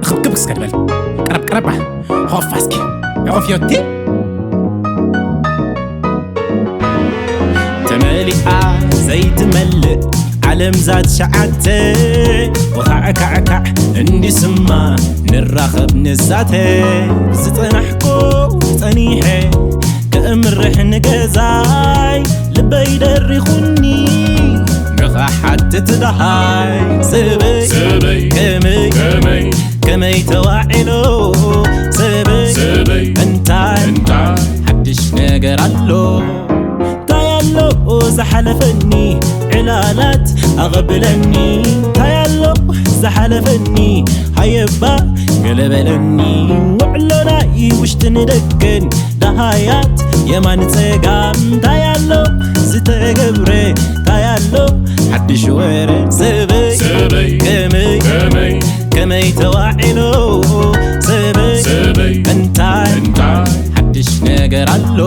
ክብክብ እስከ ድበል። ቀረብ ቀረብ። ሆፋ እስኪ። ሆፍ ዮቲ። ተመሊኣ ዘይትመልእ ዓለም ዛት ሸዓተ። ወኻዕካዕካዕ እንዲስማ ንራኸብ ንዛተ። ዝጸናሕኩ ጸኒሐ ከእምርሕ ንገዛይ ልበይ ደሪኹኒ ንኸሓትት ደሃይ። ሰበይ ሰበይ ከመይ ከመይ ከመይ ተዋዒሎ ሰበይ ሰበይ እንታይ እንታይ ሓድሽ ነገር ኣሎ? እንታይ ኣሎ ዝሓለፈኒ ዕላላት ኣቐብለኒ? እንታይ ኣሎ ዝሓለፈኒ ሃየባ ገለበለኒ? ውዕሎናይ ውሽጥን ደገን ደሃያት የማን ጸጋም እንታይ ኣሎ ዝተገብረ እንታይ ኣሎ ሓድሽ ወረ ሰበይ ሰበይ ከመይ ከመይ ከመይ ተዋዒሎ ሰበይ ሰበይ እንታይ እንታይ ሓድሽ ነገር ኣሎ?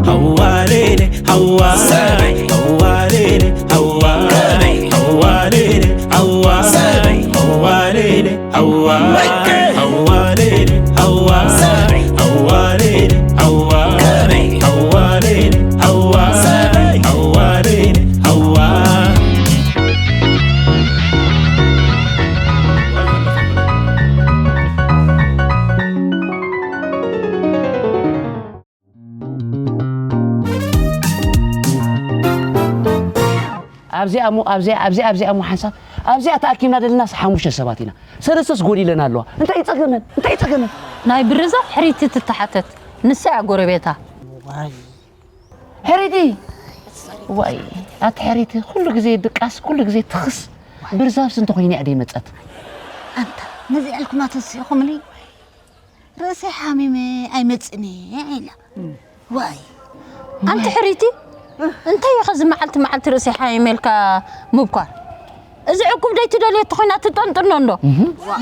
ሃዋሌሌ ሃዋ ሰበይ ሃዋሌሌ ሃዋ ከመይ ሃዋሌሌ ሃዋ ሰበይ ሃዋሌሌ ሃዋ ሃዋ ሌሊ ሃዋ ሃዋ ሌሊ ሃዋ ሃዋ ሌሊ ሃዋ ሃዋ ሌሊ ሃዋ ኣብዚኣ እሞ ኣብዚኣ ኣብዚኣ ኣብዚኣ እሞ ሓንሳብ ኣብዚኣ ተኣኪብና ደለናስ ሓሙሽተ ሰባት ኢና። ሰለስተስ ጎዲለን ኣለዋ። እንታይ ጸገመን? እንታይ ጸገመን? ናይ ብርዛ ሕሪቲ ትተሓተት። ንሳ እያ ጎረቤታ። ዋይ። ሕሪቲ! ዋይ፣ ኣቲ ሕሪቲ፣ ኩሉ ግዜ ድቃስ፣ ኩሉ ግዜ ትኽስ። ብርዛብስ እንተኾይነ እያ ደይመጸት። ኣንታ፣ ነዚ ያልኩማ ተሲእኹምኒ? ርእሰይ ሓሚመ ኣይመጽእን እየ ኢላ። ዋይ። ኣንቲ ሕሪቲ፣ እንታይ ኢኻ እዚ መዓልቲ መዓልቲ ርእሰይ ሓሚመ ኢልካ ምብኳር? እዚ ዕቁብ ደይ ትደልዮ ተኾይና ትጠንጥኖ እንዶ?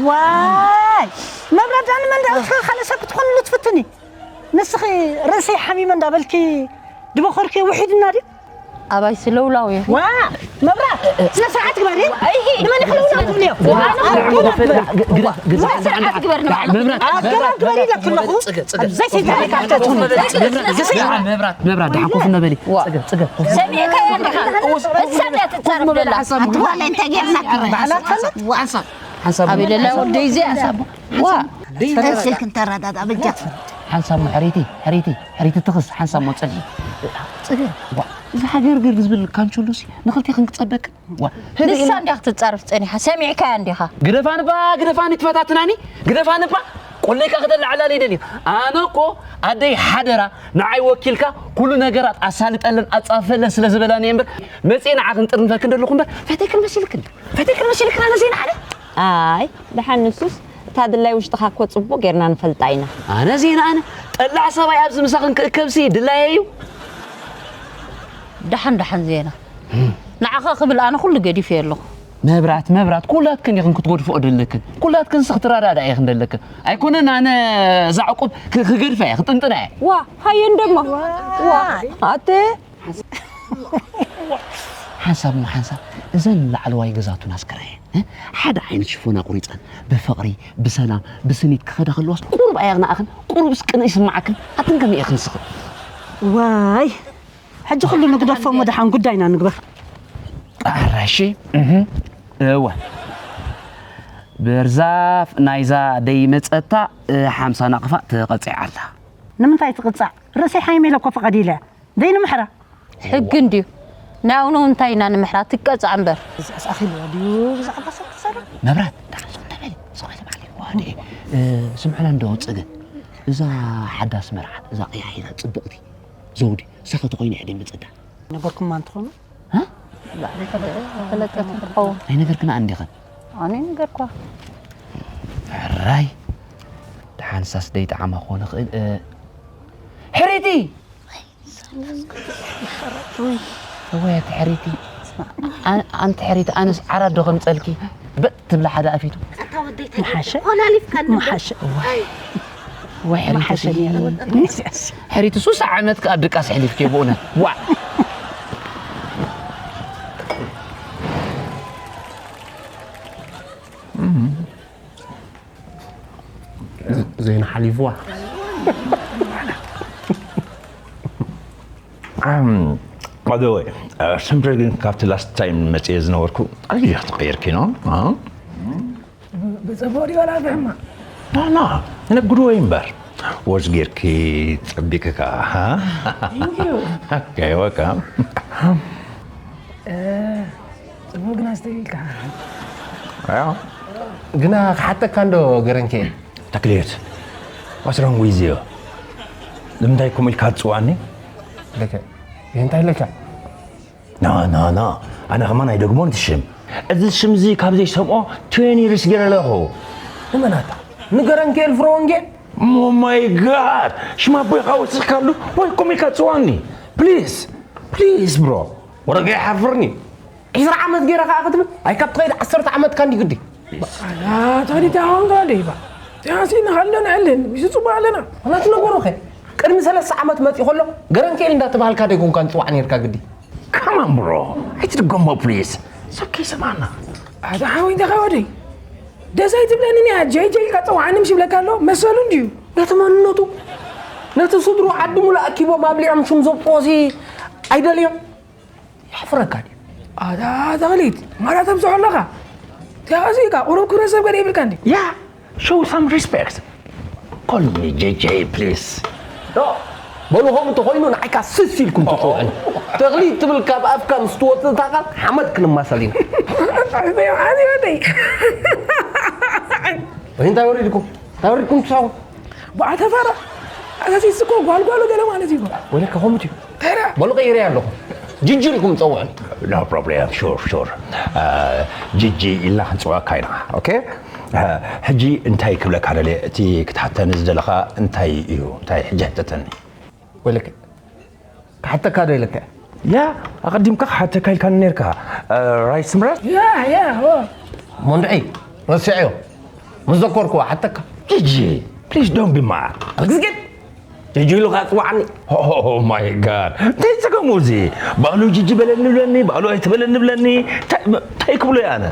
ዋይ። መብረዳኒ መን ዳኣ ካልእ ሰብ ክትኾንሉ ትፍትኒ? ንስኺ ርእሰይ ሓሚመ እንዳበልኪ ድበኸርኪ ውሒድና ድዩ? ኣባይ ስለውላው እየ። ዋ፣ መብራት፣ ስነ ስርዓት ግበሪ። ኣይሂ። ንመን ኢኺ ለውላው ትብልዮ? ዋ፣ ኣገባብ ግበሪ። ግዳ፣ ግዳ፣ ዋ፣ ስርዓት ግበር ንባዕልኻ። መብራት፣ ኣገባብ ግበሪ ኢለኪ ኣለኹ። ጽገ፣ ጽገ። ኣብ ዘይትዛረቢ ካብ ትኾኑ። መብራት፣ መብራት፣ መብራት፣ ደሓን ኮፍ ንበሊ። ዋ። ጽገ፣ ጽገ፣ ኮፍ ንበሊ። ሰሚዕካያ እንዲኻ? እሳ እንድያ ትዛረብ ዘላ። ሓንሳብ ኣንቲ ጓል እንታይ ጌርና? ባዕላ ትፈልጥ? ሓንሳብ፣ ሓንሳብ። ኣቤለላ ወደይ እዚኣ። ዋ። ተስል ክንተረዳዳ በጃ። ሓንሳብ ሞ ሕሪቲ፣ ሕሪቲ፣ ሕሪቲ ትኽስ፣ ሓንሳብ ሞ ጽልኢ። ጽገ፣ ዋ፣ እዚ ሃገር ገር ዝብል ካንቸሎሲ ንኽልቴኽን ክጸበቅ። ዋ፣ ህድእ ንሳ ኢለ እንዲያ ክትጻረፍ ጸኒሓ፣ ሰሚዕካያ እንዲኻ። ግደፋንባ፣ ግደፋኒ ትፈታትናኒ፣ ግደፋንባ። ቆለይካ ክደሊ ዓላል ይደልዩ። ኣነ እኮ ኣደይ ሓደራ ንዓይ ወኪልካ ኩሉ ነገራት ኣሳልጠለን ኣጻፍፈለን ስለ ዝበላኒ እየ እምበር መጽኤ ንዓኽን ጥርንፈክን ደለኹ እምበር ፈተይክን መሲልክን። ፈተይክን መሲልክን ኣነ ዜና ሓደ። ኣይ፣ ደሓን ንሱስ እታ ድላይ ውሽጥኻ እኮ ጽቡቕ ጌርና ንፈልጣ ኢና። ኣነ ዜና ኣነ ጠላዕ ሰብኣይ ኣብዚ ምሳኽን ክእከብሲ ድላየ እዩ። ደሓን ደሓን ዜና። ንዓኻ ክብል ኣነ ኩሉ ገዲፈ ኣለኹ። መብራት፣ መብራት፣ ኩላትክን ኢኽን ክትጎድፍኦ ደለክን። ኩላትክን ስ ክትረዳዳ ኢኽን ደለክን። ኣይኮነን ኣነ እዛ ዕቁብ ክ-፣ ክገድፋ እየ፣ ክጥንጥና እየ። ዋ፣ ሃየ እንደሞ። ዋ፣ ኣተ። ሓንሳብ እሞ ሓንሳብ እዘን ላዕለዋይ ገዛቱን ኣስከራየን፣ እ? ሓደ ዓይነት ሽፎን ኣቑሪጸን፣ ብፍቕሪ፣ ብሰላም፣ ብስኒት ክኸዳ ከለዋስ ቁሩብ ኣየቕንኣኽን፣ ቁሩብስ ቅንኢ ይስምዓክን፣ ኣትን ከመይ ኢኽን ንስኽን? ዋይ፣ ሕጂ ኩሉ ንግደፎ እሞ ደሓን ጉዳይና ንግበር። ኣራሺ፣ እህ፣ እወ። በርዛፍ ናይዛ ደይመጸታ፣ እ፣ ሓምሳ ናቕፋ ተቐጺዓ ኣላ። ንምንታይ ትቕጻዕ? ርእሰይ ሓይመ ኢለ እኮ ፈቐዲለ። ደይ ንምሕራ። ሕጊ እንድዩ። ናይ ኣውነው እንታይ ኢና ንምሕራ? ትቀጻዕ እምበር። ብዛዕባ ኣኺልዋ ድዩ ብዛዕባ ሰብ ትሰርሕ? መብራት፣ ደሓን ስቕ እንተ በሊ፣ ስቕ ኢለ ባዕለይ። ዋዲ፣ እ፣ ስምዕና እንዶ ጽገ። እዛ ሓዳስ መርዓት፣ እዛ ቀያሒራ ጽብቕቲ ዘውዲ፣ እሳ ኸ ተኾይነ እየ ደይመጸዳ። ነገርኩማ እንትኾኑ? ሃ? ፈለጠት ትኸውን። ኣይነገርክና እንዲኸን? ኣነ ነገርኳ። ሕራይ። ደሓን ሳስ ደይጠዓማ ክኾን ይኽእል። እ፣ ሕሪቲ! እወ፣ ኣቲ ሕሪቲ። ኣን-፣ ኣንቲ ሕሪቲ፣ ኣነስ ዓራት ዶ ከምጸልኪ? በጥ ትብላ ሓደ ኣፊቱ። ኣታ ወደይ ምሓሸ? ኮላሊፍካ ምሓሸ። እወ። ወይ ሕሪቲ ምሓሸ ሲ-፣ ነይሩ። ሕሪቲ ሱሳ ዓመት ከኣ ድቃስ ሕሊፍኪ ብእውነት። ዋዕ። ሊቭዋ። By the way, ስምረት ግን ካብቲ last time መፅየ ዝነበርኩ ኣዝያ ተቐይርኪ ነው። ብፅቡቕ ድዩ ወላ ብሕማቕ? ና ና፣ ነግዶ ወይ እምበር ወዝ ጌርኪ ፀቢቅካ። Okay, welcome. ፅቡቅ ግን ኣስተብሂልካ። ግና ክሓተካ እንዶ ገረንኬ። ተክልየት፣ what's wrong with you? ንምንታይ ከምኡ ኢልካ ትፅዋኒ? ለከ እንታይ ለካ? ና ና ና፣ ኣነ ከማን ኣይደግሞን እቲ ሽም። እዚ ሽም እዚ ካብ ዘይሰምኦ twenty years ገይረ ኣለኹ። ንመናታ ንገረንኬ ፍረወንጌ። Oh my God! ሽም ኣቦይ ካብ ወሲኽካሉ ወይ ከምኡ ኢልካ ትፅዋኒ? Please! Please bro! ወረጋ ይሓፍርኒ። ዒስራ ዓመት ገይረ ከዓ ክትብል ኣይ ካብ ትኸይድ ዓሰርተ ዓመትካ እንዲ ግዲ። ተኸዲታ ሆንካ ደይባ ሲና ሃሎ ንዕልን ሚሱ ፅቡቅ ኣለና። ናት ነገሩ ኸ ቅድሚ ሰለስተ ዓመት መፂ ከሎ ገረንኬል እንዳተባሃልካ ደይኮንካ ንፅዋዕ ነርካ ግዲ። Come on bro! ኣይትድገሞ please! ሰብከይ ሰማና። ኣታ ሓወይ እንታይ ወደይ ደስ ኣይትብለኒ እያ። ጀይ ጀይ ኢልካ ፀዋዕኒ ምሽ ይብለካ ኣሎ መሰሉ እንድዩ። ነቲ መንነቱ ነቲ ስድሩ ዓዲ ሙሉእ ኣኪቦም ኣብሊዖም ሽም ዘብፅዎ ሲ ኣይደልዮም። የሕፍረካ ድዩ? ኣታ ተኽሊት ማራ ተምስሖ ኣለኻ። ተያዚእካ ቁሩብ ክብረ ሰብ ገለ ይብልካ እንዲ። Yeah! Show some respect! Call me J J please! ዶ በሉ ከምኡ እንተኾይኑ ንዓይካ ስስ ኢልኩም ትፅውዕኒ። ተኽሊት ትብል ካብ ኣፍካ ምስ ትወፅእ እታ ቃል ሓመድ ክንማሰል ኢና። ኣዝዮ ወደይ ወይ እንታይ ወሪድኩም? እንታይ ወሪድኩም ትሳኹ? በዓል ተፈራ ኣዛዚዝ እኮ ጓልጓሉ ገለ ማለት እዩ። ወለካ ከምኡ እዩ። ተራ በሉ ቀይረ ኣለኹ። ጅጅ ኢልኩም ፀውዑ። No problem, sure, sure. ጅጂ ኢልና ክንፅውዐካ ኢና። Okay? ሕጂ እንታይ ክብለካ ደልየ፣ እቲ ክትሓተኒ ዝደለኻ እንታይ እዩ? እንታይ ሕጂ ሕተተኒ? ወለከ ክሓተካ ዶ ኢለካ? ያ ኣቐዲምካ ክሓተካ ኢልካኒ ነርካ። ራይት ስምረት? ያ ያ ኦ መንድዒ ረሲዐዮ። ምስ ዘኮርኩዋ ሓተካ። ጂጂ please don't be mad. ኣግዝግድ ጅጅ ኢሉ ከዓ ፅዋዕኒ። Oh my God! እንታይ ጸገሙ እዚ? ባዕሉ ጂጂ በለኒ ብለኒ፣ ባዕሉ ኣይትበለኒ ብለኒ። እንታይ እንታይ ክብሎ እየ ኣነ?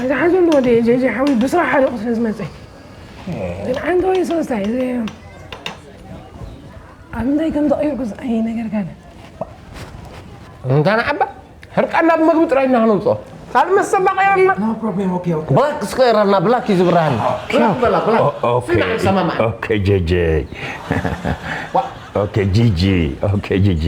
ዝሓዘሉ ወደ ጀጀ ሓዊ ብስራሕ ሓደ ቁስለ ዝመፀ ግን ሓንቲ ወይ ሰለስተ እዩ ኣብ ምንታይ ከም ተቐይርኩስ ኣይነገርካን። እንታ ንዓባ ሕርቃና ብመግቢ ጥራይ ኢና ክነውፅኦ። ካልእ መሰባ ቀይረልና። No problem, okay, okay. ብላክ ስቀይረልና ብላክ እዩ ዝብርሃኒ። ብላክ በላ ብላክ። Okay. ሰማማዕ። Okay, ጂጂ. Okay, ጂጂ. Okay, ጂጂ.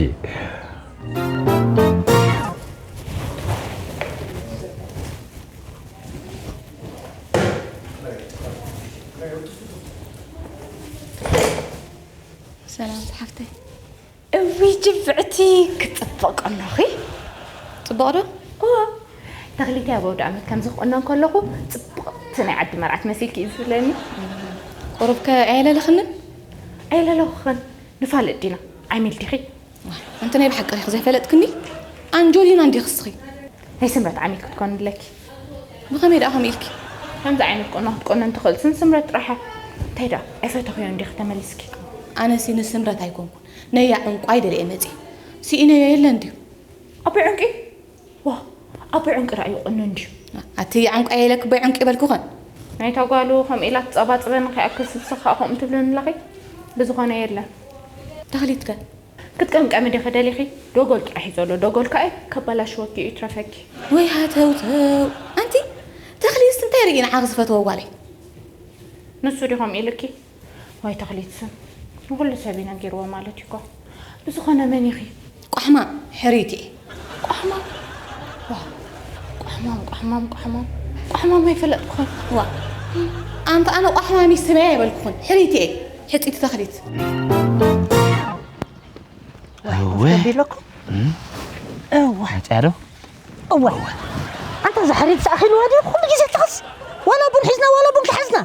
ሰላም ዝሓፍተይ። እዊ ጅብዕቲ ክትፅብቕ ከለኺ ፅቡቕ ዶ? እዋ ተኽሊተይ ኣብ ኣውደ ዓመት ከምዚ ክቑነን ከለኹ ፅብቕቲ ናይ ዓዲ መርዓት መሲልኪ እዩ ዝብለኒ። ቁሩብከ ኣየለለኽንን? ኣየለለኹኽን ንፋለጥ ዲና ዓይሚል ዲኺ? ዋይ ኣንቲ ናይ ብሓቂ ዲኺ ዘይፈለጥክኒ? ኣንጆሊና እንዲኺ እስኺ? ናይ ስምረት ዓሚል ክትኮኒ ኣለኪ። ብኸመይ ደኣ ከምኡ ኢልኪ? ከምዚ ዓይነት ቁኖ ክትቆነን ትኽእልስን ስምረት ጥራሕ እያ። እንታይ ደኣ ኣይፈተኽዮን ዲኺ ተመሊስኪ? ኣነሲ ንስምረት ኣይኮንኩን ነያ ዕንቋይ ደልየ መፅየ። ስኢነዮ የለን ድዩ? ኣቦይ ዕንቂ? ዋ ኣቦይ ዕንቂ ደኣ ይቑነን ድዩ? ኣቲ ዕንቋይ ኢለኪ ኣቦይ ዕንቂ በልኩኸን። ናይታ ጓሉ ከምኡ ኢላ ትፀባፅበኒ ከይኣክል ስብስኻ ከምኡ ትብለኒ ኣለኺ? ብዝኾነ የለን። ተኽሊትከ? ክትቅምቀሚ ዲኺ ደሊኺ? ዶጎል ጥራሕ እዩ ዘሎ። ዶጎል ከኣ ከበላሽወኪ እዩ ይትረፈኪ። ወይ ሃተውተው። ኣንቲ ተኽሊትስ እንታይ ርኢ ንዓኺ ዝፈትዎ ጓለይ? ንሱ ድዩ ከምኡ ኢልኪ? ዋይ ተኽሊት ስም ንኹሉ ሰብ እዩ ነጊርዎ ማለት እዩ እኮ። ብዝኾነ መን ኢኺ? ቋሕማም ሕሪት እየ። ቋሕማም? ዋ፣ ቋሕማም ቋሕማም ቋሕማም ቋሕማም ኣይፈለጥኩኹን። ዋ፣ ኣንቲ ኣነ ቋሕማም እዩ ስመይ ኣይበልኩኹን። ሕሪት እየ። ሕፂቲ ተኽሊት። እወ ቢለኩም እወ መፅያ ዶ እወ ኣንታ እዛ ሕሪት ዝኣኺልዋ ድዩ ኩሉ ግዜ ትኸስ ዋላ ቡን ሒዝና ዋላ ቡን ክሓዝና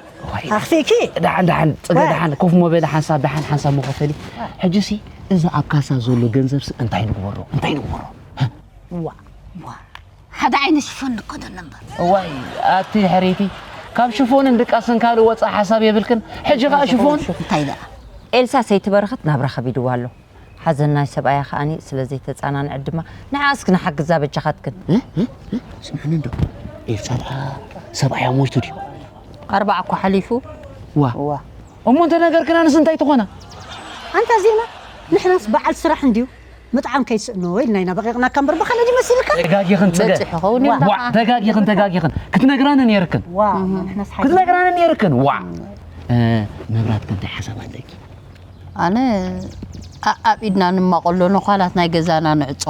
ኣኽፊእኪ ደሓን ደሓን ፅገ ደሓን ኮፍ ሞ በለ ሓንሳብ ደሓን ሓንሳብ መኸፈሊ ሕጂ ሲ እዚ ኣብ ካሳ ዘሎ ገንዘብ ሲ እንታይ ንግበሮ እንታይ ንግበሮ ዋ ዋ ሓደ ዓይነ ሽፎን ንከደን እምበር እዋይ ኣቲ ሕሪቲ ካብ ሽፎንን ድቃስን ካልእ ወፃእ ሓሳብ የብልክን ሕጂ ከዓ ሽፎን እንታይ ደኣ ኤልሳ ሰይቲ በረኸት ናብራ ከቢድዋ ኣሎ ሓዘን ናይ ሰብኣያ ከኣ ስለ ዘይተጸናንዐ ድማ ንዓ እስኪ ንሓግዛ በጃኻትክን። ስምዕኒ እንዶ ኤልሳ ደኣ ሰብኣያ ሞይቱ ድዩ? ኣርብዓ እኳ ሓሊፉ። ዋ እሞ እንተነገርክናንስ እንታይ ትኾና? ኣንታ ዜና፣ ንሕናስ በዓል ስራሕ እንድዩ፣ ምጥዓም ከይስእኖ ኢልና ኢና በቒቕናካ እምበር፣ ብኻልእ ድዩ መሲልካ? ተጋጊኽን ጽገ። በጺሑ ኸውን እዩ ዋ፣ እምበኻ። ተጋጊኽን፣ ተጋጊኽን። ክትነግራኒ ነይርክን። ዋ፣ ንሕናስ ሓቂ ክትነግራኒ ነይርክን። ዋ። እ፣ መብራት ከ እንታይ ሓሳብ ኣለኪ? ኣነ ኣ- ኣብ ኢድና ንማቆሎ ነዃላት ናይ ገዛና ንዕጾ።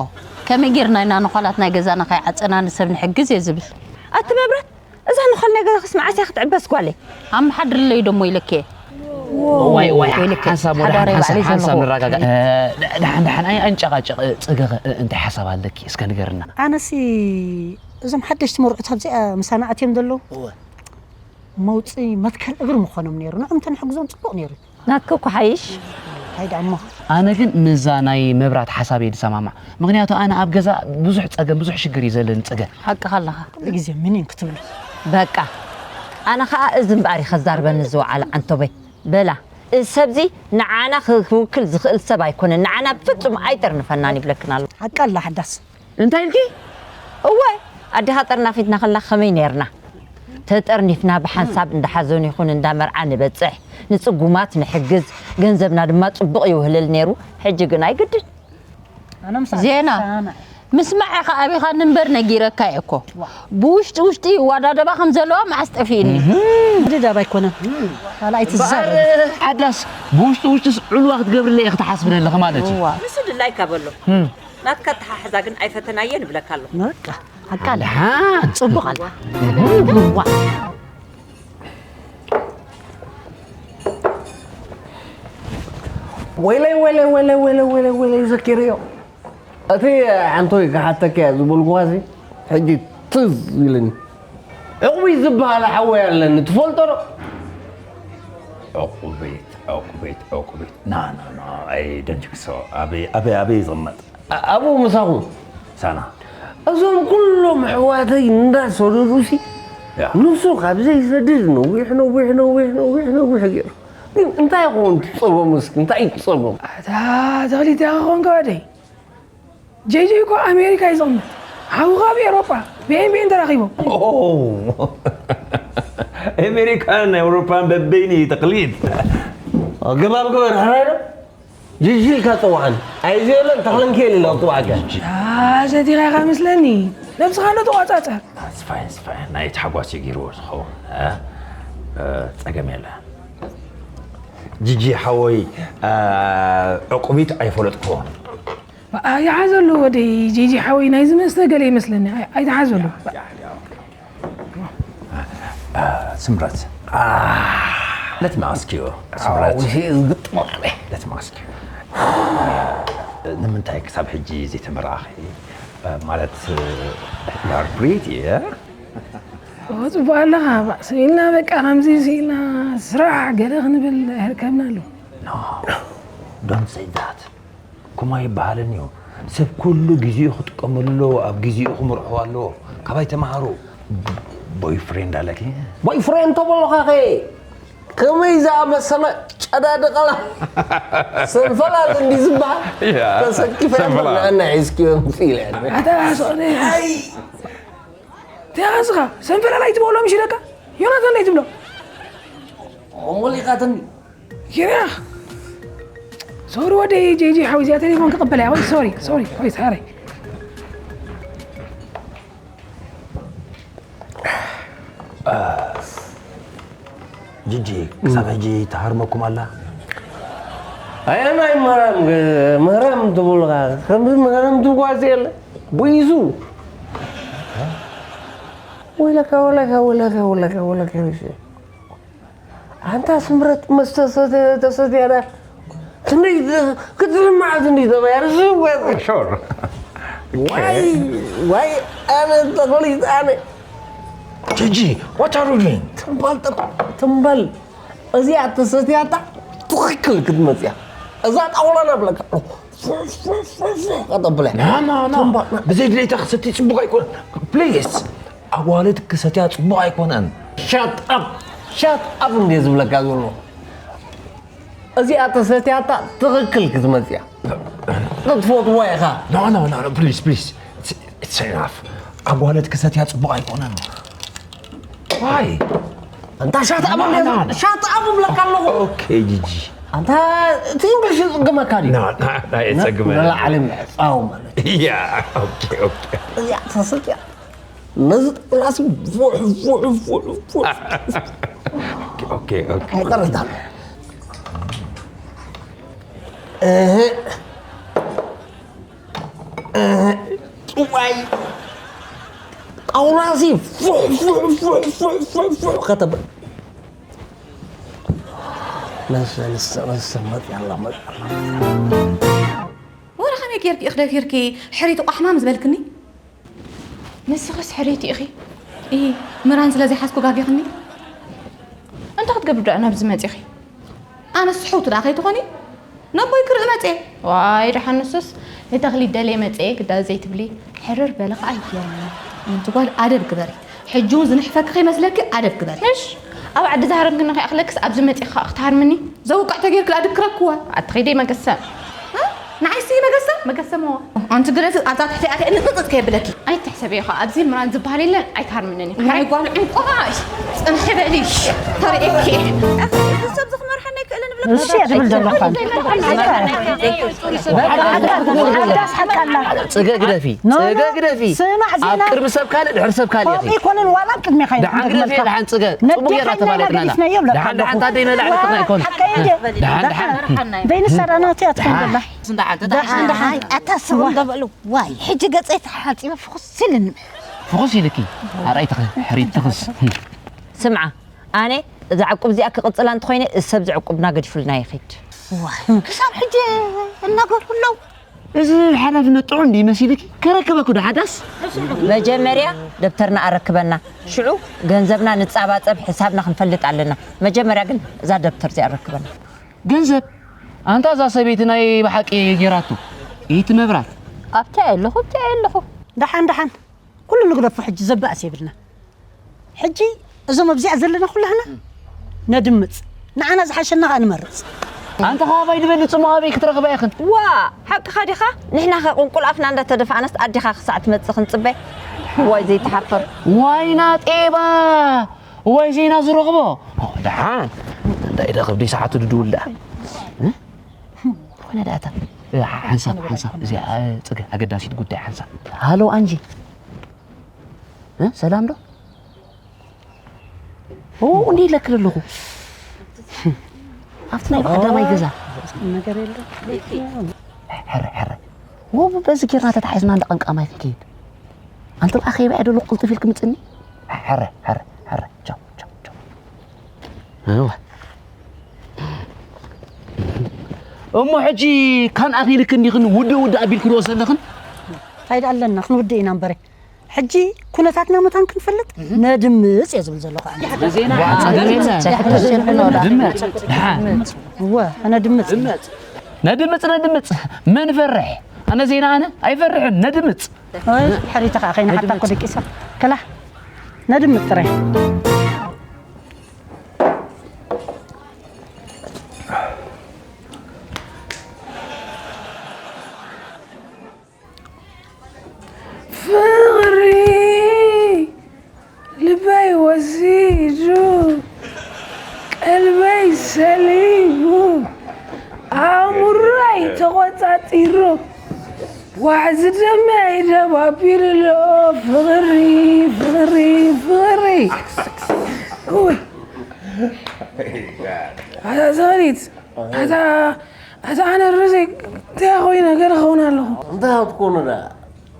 ከመይ ጌርና ኢና ነዃላት ናይ ገዛና ከይዓጸና ንሰብ ንሕግዝ እየ ዝብል። ኣቲ መብራት፣ እዛ ነዃል ናይ ገዛኽስ መዓስ እያ ክትዕበስ ጓለይ? ኣመሓድርለይ ደሞ ኢለኪ እየ። ዋይ ዋይ ወይልከ፣ ሓንሳብ ወደ ሓዳረይ ሓንሳብ ባዕለይ ሓንሳብ ዘምልኾ። ንረጋጋ። እ፣ ደሓን ደሓን ኣይ ኣንጨቃጨቅ ጽገ እንታይ ሓሳብ ኣለኪ እስከ ንገርና። ኣነሲ እዞም ሓደሽቲ መርዑት ኣብዚኣ ምሳና ኣትዮም ዘለዉ መውፅኢ መትከል እግሪ ምኾኖም ነይሩ። ንዕም ተንሕግዞም ፅቡቕ ነይሩ። ናትኪ እኮ ሓይሽ። እንታይ ደኣ እሞ ኣነ ግን ምዛ ናይ መብራት ሓሳብ እየ ዝሰማማዕ። ምክንያቱ ኣነ ኣብ ገዛ ብዙሕ ፀገም ብዙሕ ሽግር እዩ ዘለኒ ፅገ። ሓቅኻ ኣለኻ። ኩሉ ግዜ ምኒን ክትብሉ በቃ ኣነ ኸኣ እዚ እምበኣር እዩ ከዛርበኒ ዝወዓለ ዓንቶበይ። በላ እዚ ሰብዚ ንዓና ክውክል ዝኽእል ሰብ ኣይኮነን። ንዓና ፍጹም ኣይጠርንፈናን ይብለክን ኣሎ። ሓቃ ኣላ ሓዳስ። እንታይ ኢልኪ? እወ ኣዴኻ ጠርናፊትና ከላ ከመይ ነርና? ተጠርኒፍና ብሓንሳብ እንዳ ሓዘኑ ይኹን እንዳ መርዓ ንበጽሕ፣ ንጽጉማት ንሕግዝ፣ ገንዘብና ድማ ጽቡቕ ይውህለል ነይሩ። ሕጂ ግን ኣይግድን። ኣነ ምሳና ዜና ምስማዕ ኢኻ ኣቢኻ ንንበር ነጊረካ እየ እኮ። ብውሽጢ ውሽጢ ዋዳደባ ከም ዘለዋ መዓስ ጠፊእኒ። ድዳብ ኣይኮነን ካልኣይ ትዛረብ ሓዳስ ብውሽጢ ውሽጢስ ዕልዋ ክትገብርለ እየ ክትሓስብ ዘለኺ ማለት እዩ። ንሱ ድላይካ በሎ። ናትካ ኣተሓሕዛ ግን ኣይፈተናየ ንብለካ ኣለኹ። በቃ ኣቃል ድሓን ጽቡቕ ኣላ። ወይለይ ወይለይ ወይለይ ወይለይ ወይለይ ወይለይ ዘኪርዮ። እቲ ሓንቶይ ክሓተኪ እያ ዝበልኩኻሲ ሕጂ ትዝ ኢልኒ። ዕቑቢት ዝበሃል ሓወይ ኣለኒ ትፈልጦ ዶ? ዕቑቢት ዕቑቢት ዕቑቢት ና ና ና ኣይ ደንጅግሶ ኣበይ ኣበይ ኣበይ ይቕመጥ? ኣብኡ ምሳኹ ሳና እዞም ኩሎም ኣሕዋተይ እንዳሰደዱሲ ንሱ ካብ ዘይሰድድ ነዊሕ ነዊሕ ነዊሕ ነዊሕ ነዊሕ ገይሩ። ግን እንታይ ይኸውን ትጸገሙ እስኪ እንታይ እዩ ትጸገሙ? ኣታ ተኽሊት ዲኻ ኾንካ ወደይ? ጄጄ እኮ ኣሜሪካ እዩ ዝቕመጥ። ሓውኻ ኣብ ኤሮጳ ብኤምቢኤን ተራኺቦም። ኤሜሪካን ኤውሮፓን በበይኒ ተኽሊት ገባብ ግበር ሕራይ ዶ? ጅጅ ኢልካ ጸውዓኒ። ኣይዘየለን ተኽለንኪኤል ኢለ ክጽውዓካ። ሰቲኻ ኢኻ መስለኒ። ነብስኻ እንዶ ተቋጻጸር። ስፋይን ስፋይን ናይ ተሓጓስ ገይርዎ ዝኸውን እ? እ፣ ጸገም የለ። ጂጂ ሓወይ እ፣ ዕቁቢት ኣይፈለጥክዎን። ይሓዘሉ ወደይ ጂጂ ሓወይ ናይዚ መስተ ገለ ይመስለኒ። ኣይ- ኣይትሓዘሉ። ስምረት let me ask you ስምረት let me ask you ንምንታይ ክሳብ ሕጂ ዘይተመርዓኺ ማለት you are pretty ጽቡቅ ኣለኻ ስኢልና በቃ ከምዚ ስኢልና ስራሕ ገለ ክንብል ኣይርከብና ኣሎ don't say that ኩማ ይበሃልን እዩ ሰብ ኩሉ ግዚኡ ክጥቀመሉ ኣለዎ ኣብ ግዚኡ ክምርሖ ኣለዎ ካባይ ተማሃሩ boyfriend ኣለኪ boyfriend ተበሉኻ ከ ከመይ ዝኣመሰለ ጨዳድቐላ ሰንፈላል እንዲ ዝበሃል ተሰኪፈ ንዕና ሒዝክዮ ምፅእ ኢለ ተያዝኻ ሰንፈላል ኣይትበሎም ሽደካ ዮናታን ኣይትብሎ ሞሊቓትኒ ኪራ ሶሪ ወደይ ጄጂ ሓው እዚኣ ቴሌፎን ክቕበል እያ ወይ ሶሪ ሶሪ ወይ ሳሪ ጂጂ ክሳብ ሕጂ ተሃርመኩም ኣላ ኣየናይ ምህራም ምህራም ትብሉኻ ከምዚ ምህራም ትጓዝ የለ ብኢሱ ወለካ ወለካ ወለካ ወለካ ወለካ ኣንታ ስምረት መስተ ተሰትያ ዳ ክንደይ ክትስማዕ ክንደይ ተባያ ርሱ Sure. ዋይ ዋይ ኣነ ተኽሊት ኣነ ጂጂ what are you doing? ትንባል ትንባል እዚኣ ተሰትያታ ትኽክል ክትመፅያ እዛ ጣውላ ናብለካ ቀጠብለ ብዘይ ድሌታ ክሰቲ ፅቡቅ ኣይኮነ please ኣዋልድ ክሰትያ ፅቡቅ ኣይኮነን shut up shut up እንደ ዝብለካ ዘሎ እዚኣ ተሰትያታ ትኽክል ክትመፅያ ክትፈትዋ ኢኻ no no no please please it's enough ኣዋልድ ክሰትያ ፅቡቅ ኣይኮነን why ኣንታ ሻት ኣቦም ና፣ ና፣ ና። ሻት ኣቦም ለካ ኣለኹ። ኦኬ ጂጂ። ኣንታ እቲ እንግሊሽ ይጽግመካ ድዩ? ና ና ና የጸግመ። ንላዕሊ ምዕጻው ማለት እዩ። ያ ኦኬ ኦኬ። እዚኣ ተሰጥያ ነዚ ጥላሲ ፉሕ ፉሕ ፉሕ ፉሕ ኦኬ ኦኬ። ይቐርታ እህ እህ ጥዋይ ጣውላሲ ፉሕ ፉሕ ፉሕ ፉሕ ፉሕ ፉሕ ከተብል ነሰ ነሰ ነሰ መጥ ያላ መጥ ወረ ከመይ ጌርኪ እኽደፊርኪ ሕሪቲ ቋሕማም ዝበልክኒ? ንስኽስ ሕሪቲ ኢኺ። ኢ ምራን ስለ ዘይሓዝኩ ጋጊኽኒ። እንታይ ክትገብሪ ደኣ ናብዚ መጺኺ? ኣነስ ስሕውቲ ደኣ ከይትኾኒ? ነቦይ ክርኢ መጽየ። ዋይ ደሓን ንሱስ ንተኽሊት ደልየ መጽየ ግዳ ዘይትብሊ ሕርር በሊ ኸኣ ይገርም። ኣንቲ ጓል ኣደብ ግበሪ። ሕጂ እውን ዝንሕፈኪ ከይመስለኪ ኣደብ ግበሪ። ምሽ ኣብ ዓዲ ዝሃረምክኒ ከይኣኽለክስ ኣብዚ መጺኺ ኸኣ ክትሃርምኒ? ዘውቅዕ ተጌርኪ ደኣ ድክረክወ። ኣቲ ኸይደይ መገሰ። እ? ንዓይሲ መገሰ? መገሰ መዋ። ኣንቲ ግደፊ ኣብዛ ትሕቲ ኣትየ እንጥጥጥ ከየብለኪ። ኣይትሕሰቢ ኢኻ ኣብዚ ምራን ዝበሃል የለን ኣይትሃርምንን። ናይ ጓል ዕንቋይ ጽንሒ በሊ ተርእየኪ። እዚ ሰብ ዝኽመርሓና ኣይክእልን እብለካ እሱ እያ ትብል ዘለኻ ሓዳስ ሓቃላ ጽገ ግደፊ ኖ፣ ጽገ ኖ። ግደፊ ኖ፣ ኖ። ጽገ ግደፊ ስማዕ ኣብ ዜና ቅርቢ ሰብ ካልእ ድሕሪ ሰብ ካልእ ኢኺ ፖፒ ኮንን ዋላ ኣብ ቅድሜኻ ደሓን ግደፊ ደሓን ጽገ ጽቡቅ ጌርና ተፋለጥናላ ደሓን ደሓን ታደይ መላዕለትና ኣይኮን ደሓን ደሓን በይንሳዳናት እያ ትኾን ዘላ ኣታ ስቕ እንዶ በሉ ዋይ ሕጂ ገፀይ ተሓፂበ ፍኹስ ኢልኒ ፍኹስ ኢልኪ ኣርኣይ ትኽስ ሕሪት ትኽስ ስምዓ ኣነ እዛ ዕቁብ እዚኣ ክቕፅላ እንተኾይነ እዚ ሰብ ዝዕቁብና ገዲፉልና ይኸይድ ዋይ ክሳብ ሕጂ እናገሩ ኣለዉ እዚ ሓላፍነት ጥዑም ድዩ መሲልኪ ከረክበኩ ዶ ሓዳስ መጀመርያ ደብተርና ኣረክበና ሽዑ ገንዘብና ንፃባፀብ ሕሳብና ክንፈልጥ ኣለና መጀመርያ ግን እዛ ደብተር እዚኣ ኣረክበና ገንዘብ ኣንታ እዛ ሰበይቲ ናይ ብሓቂ ጌራቱ ኢቲ መብራት ኣብታ ኣለኹ ኣብታ ኣለኹ ደሓን ደሓን ኩሉ ንግደፎ ሕጂ ዘባእስ የብልና ሕጂ እዞም ኣብዚኣ ዘለና ኩላህና ነድምፅ ንዓና ዝሓሸና ከዓ ንመርፅ ኣንተ ካባይ ዝበልፅ መሃበይ ክትረኽባ ኢኽን ዋ ሓቅኻ ዲኻ ንሕና ከ ቁንቁል ኣፍና እንዳተደፋእናስ ኣዴኻ ክሳዕ ትመፅእ ክንፅበ ዋይ ዘይተሓፈር ዋይና ጤባ ዋይ ዜና ዝረኽቦ ደሓን እንታይ ደ ከብደይ ሰዓቱ ድድውል ደኣ ዝኾነ ዳታ ሓንሳብ ሓንሳብ እዚኣ ፅገ ኣገዳሲት ጉዳይ ሓንሳብ ሃሎ ኣንጂ ሰላም ዶ እንዲ ይለክል ኣለኹ ኣብቲ ናይ ቀዳማይ ገዛ ነገር የለ ሕረ ሕረ ወቡ በዚ ጌርና ተታሒዝና እንዳ ቀንቃማይ ክንከይድ ኣንተ ብኣ ከይባ እየ ደሎ ቅልጥፍ ኢልክ ምፅኒ ሕረ ሕረ ሕረ ቻው ቻው ቻው እወ እሞ ሕጂ ካን ኣኺልክ እንዲኽን ውድእ ውድእ ኣቢልክ ድወስ ዘለኽን እንታይ ደኣ ኣለና ክንውድእ ኢና እምበረ ሕጂ ኩነታትና መታን ክንፈልጥ ነድምፅ እየ ዝብል ዘለኹ ኣነ። እወ ነድምፅ ነድምፅ ነድምፅ መን ፈርሕ ኣነ ዜና ኣነ ኣይፈርሕን ነድምፅ ሕሪተ ከዓ ከይንሓታ እኮ ደቂሳ ከላ ነድምፅ ጥራይ ፍቕሪ ልበይ ወሲዱ ቀልበይ ሰሊቡ ኣእምሮይ ተቖጻጺሩ ዋሕዚ ደመይ ደባቢሉ ኣሎ ፍቕሪ ፍቕሪ ፍቕሪ እውይ ኣታ ዘኸሪት ኣታ ኣታ ኣነ ርእሰይ እንታይ ኮይኑ ገለ ክኸውን ኣለኹ እንታይ ክትኮኑ ደኣ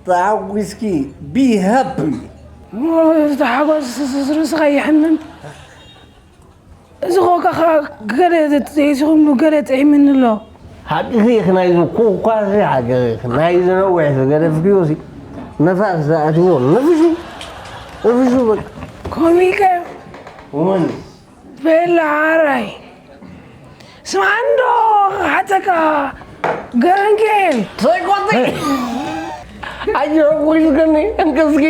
ተሓጒስኪ be happy ተሓጎስ ርእስኻ ይሕምም እዚ ኾካ ኸዓ ገለ ዘይስኹምሉ ገለ ጥዒምኒ ኣሎ ሓቅኺ ኢኺ ናይዚ ኮኳሲ ሓቅኺ ኢኺ ናይዚ ነዊሕ ዝገደፍክዮሲ ነፋስ ዝኣትዎ ንፍሹ ንፍሹ በቃ ኮሚከ ወን በል ሓራይ ስምዓ እንዶ ክሓተካ ገረንጌል ሰይቆጢ ኣየወጉስከኒ እንቅስኪ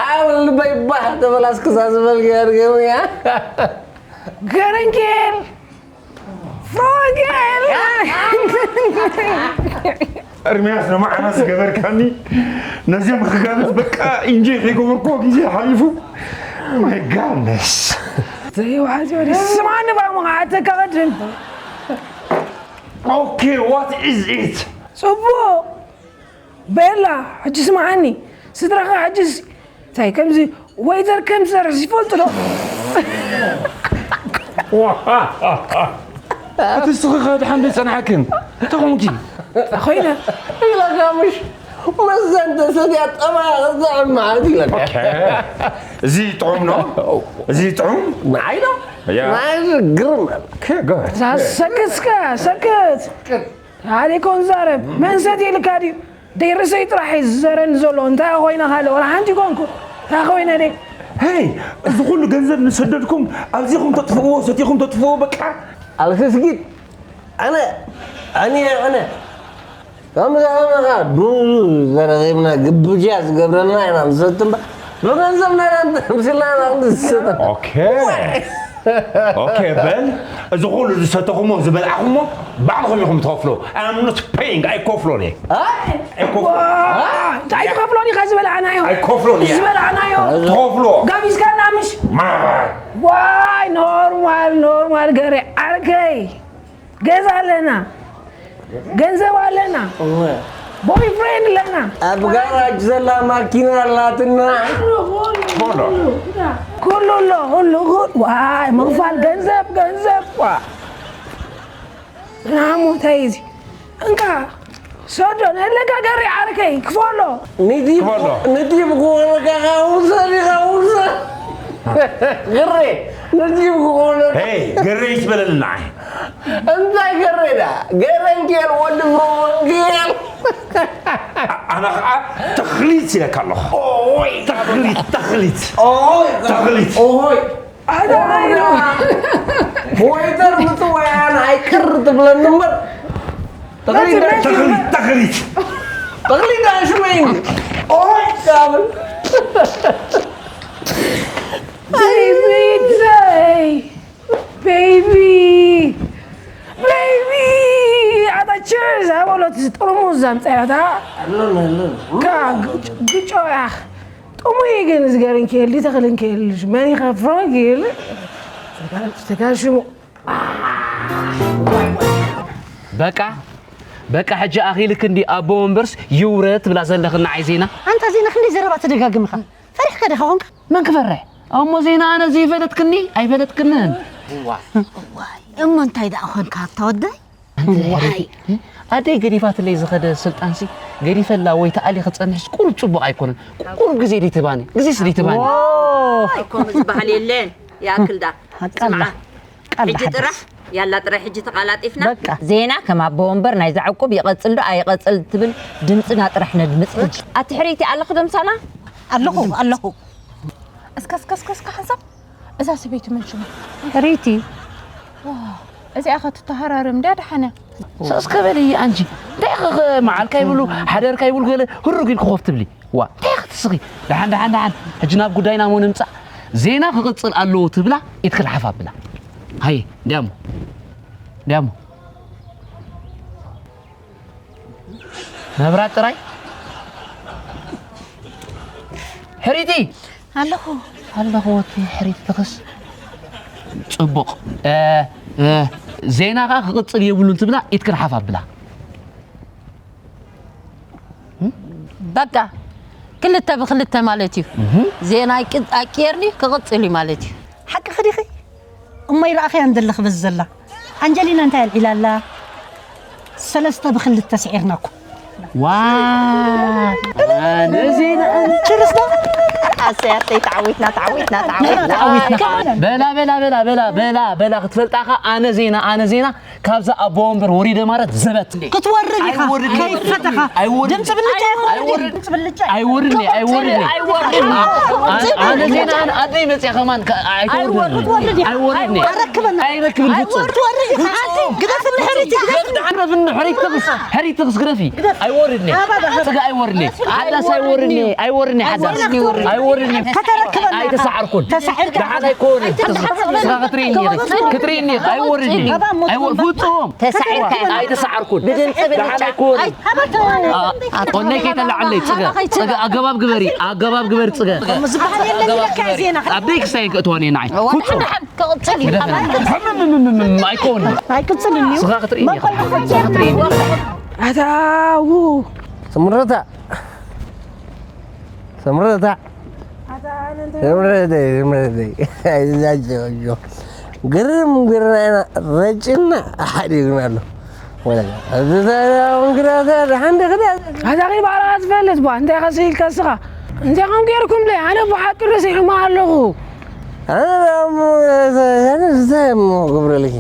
ኣብ ልበይ ባህ ተበላስክሳ ዝበል ገርገምያ ገረንጌል ፍሮጌል እርምያስ ንመዓና ዝገበርካኒ ነዚኦም ክጋብዝ በቃ ኢንጆይ ከይገበርኩዎ ግዜ ሓሊፉ Oh my goodness. ዘይውሓት ይወዲ ስማኒ ባሙ ዓተካ ቀድም Okay, what is it? ጽቡቕ ቤላ ሕጂ ስማዓኒ ስድራኻ ሕጂ እንታይ ከምዚ ወይዘር ከም ዝሰርሕ ዝፈልጡ ዶ እቲ ስኺ ድሓን ዘይጸናሕክን እንታይ ኮንኪ? ኮይነ ኢለካ ምሽ መዘን ተሰትያ ጠባያ ክዘዕም ማለት ኢለካ እዚ ጥዑም ነው። እዚ ጥዑም ንዓይ ዶ ያ። ንዓይ ግርም Okay, good. ሰክትካ ሰክት ሓደ ኮን ዛረብ መን ሰት ኢልካ ድዩ ደይርሰይ ጥራሕ እዩ ዝዘረኒ ዘሎ እንታይ ኮይነ ካለ ወላ ሓንቲ ኮንኩ እንታይ ኮይነ ደ Hey, እዚ ኩሉ ገንዘብ ንሰደድኩም ኣብዚኹም ተጥፍእዎ ሰቲኹም ተጥፍእዎ በቃ። ኣብ ስስጊት ኣነ ኣነ ኣነ ከምዚ ከማኻ ብዙ ዘረኺብና ግብጃ ዝገብረልና ኢና ንሰቲ እምበር ብገንዘብ ናይና ተምሲልና ኢና ክንስተ Okay. Okay, በል እዚ ኩሉ ዝሰተኹሞ ዝበልዓኹሞ ባዕልኹም ኢኹም ትኸፍሎ። I am not paying. ኣይከፍሎን እየ። ኣይከፍሎ እንታይ ትኸፍሎ ዲኻ ዝበልዓናዮ ኣይከፍሎን እየ። ዝበልዓናዮ ትኸፍሎ ጋቢዝካና ምሽ ማይ ዋይ ኖርማል ኖርማል ገሬ ዓርከይ ገዛ ኣለና ገንዘብ ኣለና ቦይፍሬንድ ኣለና ኣብ ጋራጅ ዘላ ማኪና ኣላትና ፎሎ ኩሉ ኣሎ ኩሉ ኩሉ ዋይ ምኽፋል ገንዘብ ገንዘብ ዋ ናሙ እንታይ እዚ እንካ ሰዶ ነለጋገሪ ዓርከይ ክፈሎ ንዲብ ክፈሎ። ንዲብ ክኾነካ ካውሰ ዲኻውሰ ግሬ ንዲብ ክኾነካ Hey, ግሬ ይትበለልና። እንታይ ገሬዳ ገረንጌል ወዲ ብሮንጌል ኣነ ከዓ ተኽሊት ኢለካ ኣለኹ። ተኽሊት ተኽሊት ኦይ ተኽሊት ኦይ ወይተር ምፅዋያን ኣይቅር ትብለኒ እምበር ተኽሊት ተኽሊት ተኽሊት ተኽሊት ሽመይኒ ኦይ ቃብል Baby, baby, baby, baby. ኣታ ቸርስ ኣበሎት ጥርሙዝ ኣምፀያታ ኣለና ኣለና ግጮ ያኽ ጥሙይ ግን ዝገርን ክየል ተኽልን ክየል መን ይኸፍሮ ክየል ተጋሽሙ በቃ በቃ ሕጂ ኣኺልክ እንዲ ኣቦ ወንበርስ ይውረድ ትብላ ዘለኽና ዓይ ዜና ኣንታ ዜና ክንደይ ዘረባ ተደጋግምኻ ፈሪሕካ ዲኻ ኾንካ መን ክፈርሕ እሞ ዜና ኣነ ዘይፈለጥክኒ ኣይፈለጥክንን እሞ እንታይ ደኣ ኾንካ ኣታ ወደይ ኣደይ ገዲፋትለይ ዝኸደ ስልጣንሲ ገዲፈላ ወይ ተኣሊ ክጸንሕስ ቁሩብ ጽቡቕ ኣይኮነን ቁሩብ ግዜ ድትባኒ ግዜስ ድትባኒ ከምኡ ዝበሃል የለን ይኣክል ዳ ስምዓ ሕጂ ጥራሕ ያላ ጥራሕ ሕጂ ተቓላጢፍና ዜና ከም ኣቦ ወንበር ናይዛ ዕቁብ ይቐጽል ዶ ኣይቐጽል ትብል ድምፅና ጥራሕ ነድምፅ ሕጂ ኣቲ ሕርይቲ ኣለኹ ደምሳና ኣለኹ ኣለኹ እስከ እስከ እስከ እስከ ሓንሳብ እዛ ሰበይቲ መን ሽማ ሕርይቲ እዚኣ ከ ትተሃራረም ድያ ደሓነ ሰስከ በሊ ኣንቺ እንታይ ኢኺ መዓልካ ይብሉ ሓደርካ ይብሉ ገለ ህሩግ ኢልኪ ኮፍ ትብሊ ዋ እንታይ ኢኺ ትስኺ ደሓን ደሓን ደሓን ሕጂ ናብ ጉዳይና ሞ ንምጻእ ዜና ክቕጽል ኣለዎ ትብላ ኢድክን ሓፍ ኣብላ ሃየ እንዲያሞ እንዲያሞ መብራት ጥራይ ሕሪቲ ኣለኹ ኣለኹ ወኪ ሕሪቲ ትኽስ ጽቡቕ ዜናኻ ክቕጽል የብሉን ትብላ ኢድክን ሓፍ ኣብላ በቃ ክልተ ብክልተ ማለት እዩ ዜና ኣይቅየርኒ ክቕፅል እዩ ማለት እዩ ሓቂ ክዲኺ እሞ ይረኣኽያ እንደለኽ በዚ ዘላ ኣንጀሊና እንታይ ኣልዒላ ኣላ ሰለስተ ብክልተ ስዒርናኩ ዋ ኣነ ዜና ችርስታ ኣሰያተይ ተዓዊትና ተዓዊትና ተዓዊትና በላ በላ በላ በላ በላ በላ ክትፈልጣኻ ኣነ ዜና ኣነ ዜና ካብዛ ኣቦ ወንበር ወሪደ ማለት ዘበት ክትወርድ ኢኻ ከይፈተኻ ድምፂ ብልጫ ኣይወርድን ድምፂ ብልጫ ኣይወርድን ኣይወርድን ኣነ ዜና ኣነ ኣደይ መፅያ ከማን ኣይትወርድን ኣይወርድን ኣይረክብን ክትወርድ ኢኻ ሓንቲ ግደፍኒ ሕሪቲ ግደፍኒ ሕሪቲ ትኽስ ግደፊ ኣይወርድን ስጋ ኣይወርድን ሓዳስ ኣይወርድን ኣይወርድን ሓዳስ ኣይወርድን ከተረክበና ኣይተሳዓርኩን ተሳዒርካ ደሓን ኣይኮነ ስጋ ክትርእይኒ ክትርእይኒ ኣይወርድን ኣይወርድን ጾም። ተሳዒርካ ኢኻ። ኣይተሳዓርኩን። ብድምፂ ብልጫ። ደሓን ኣይኮን። ኣይ፣ ሃበቶ። ኣ-፣ ኣ-፣ ጦነይ ከይተላዓለይ፣ ጽገ። ጽገ፣ ኣገባብ ግበሪ፣ ኣገባብ ግበሪ፣ ጽገ። ከምኡ ዝበሃል የለን ኣገባብ ኢለካ ግበሪ። ዜና። ኣብ ደይ ክሳይን ክእትወኒ ንዓይ። ዋላ ፍጹም። ንሓን ክቕጽል እዩ። ግደፈኒ። ሕምምምምም፣ ኣይኮን። ኣይቅጽልን እዩ። ስኻ ክትርእይኒ ኢኻ። መቆል ክቕጽል። ስኻ ክትርእይኒ ኢኻ። ኣታ፣ ው። ስምረታ። ሰምረታ። ሰምረተይ፣ ሰምረተይ። ኣይዛጆ፣ ጆ። ግርም ግርና ኢና ረጭና ሓዲግና ኣሎ። ወላ፣ እዚ ታዲያ እውን ግራ ታዲያ ሓንደ ክዳ። ኣታ ኺድ ባዕልኻ ትፈልጥ ቧ፣ እንታይ ኸ ስኢልካ እስኻ? እንታይ ኸም ጌርኩምለይ? ኣነ ብሓቂ ረሲዕማ ኣለኹ። ኣነ ደኣ እሞ፣ ኣነ እንታይ እሞ ክብረልኪ?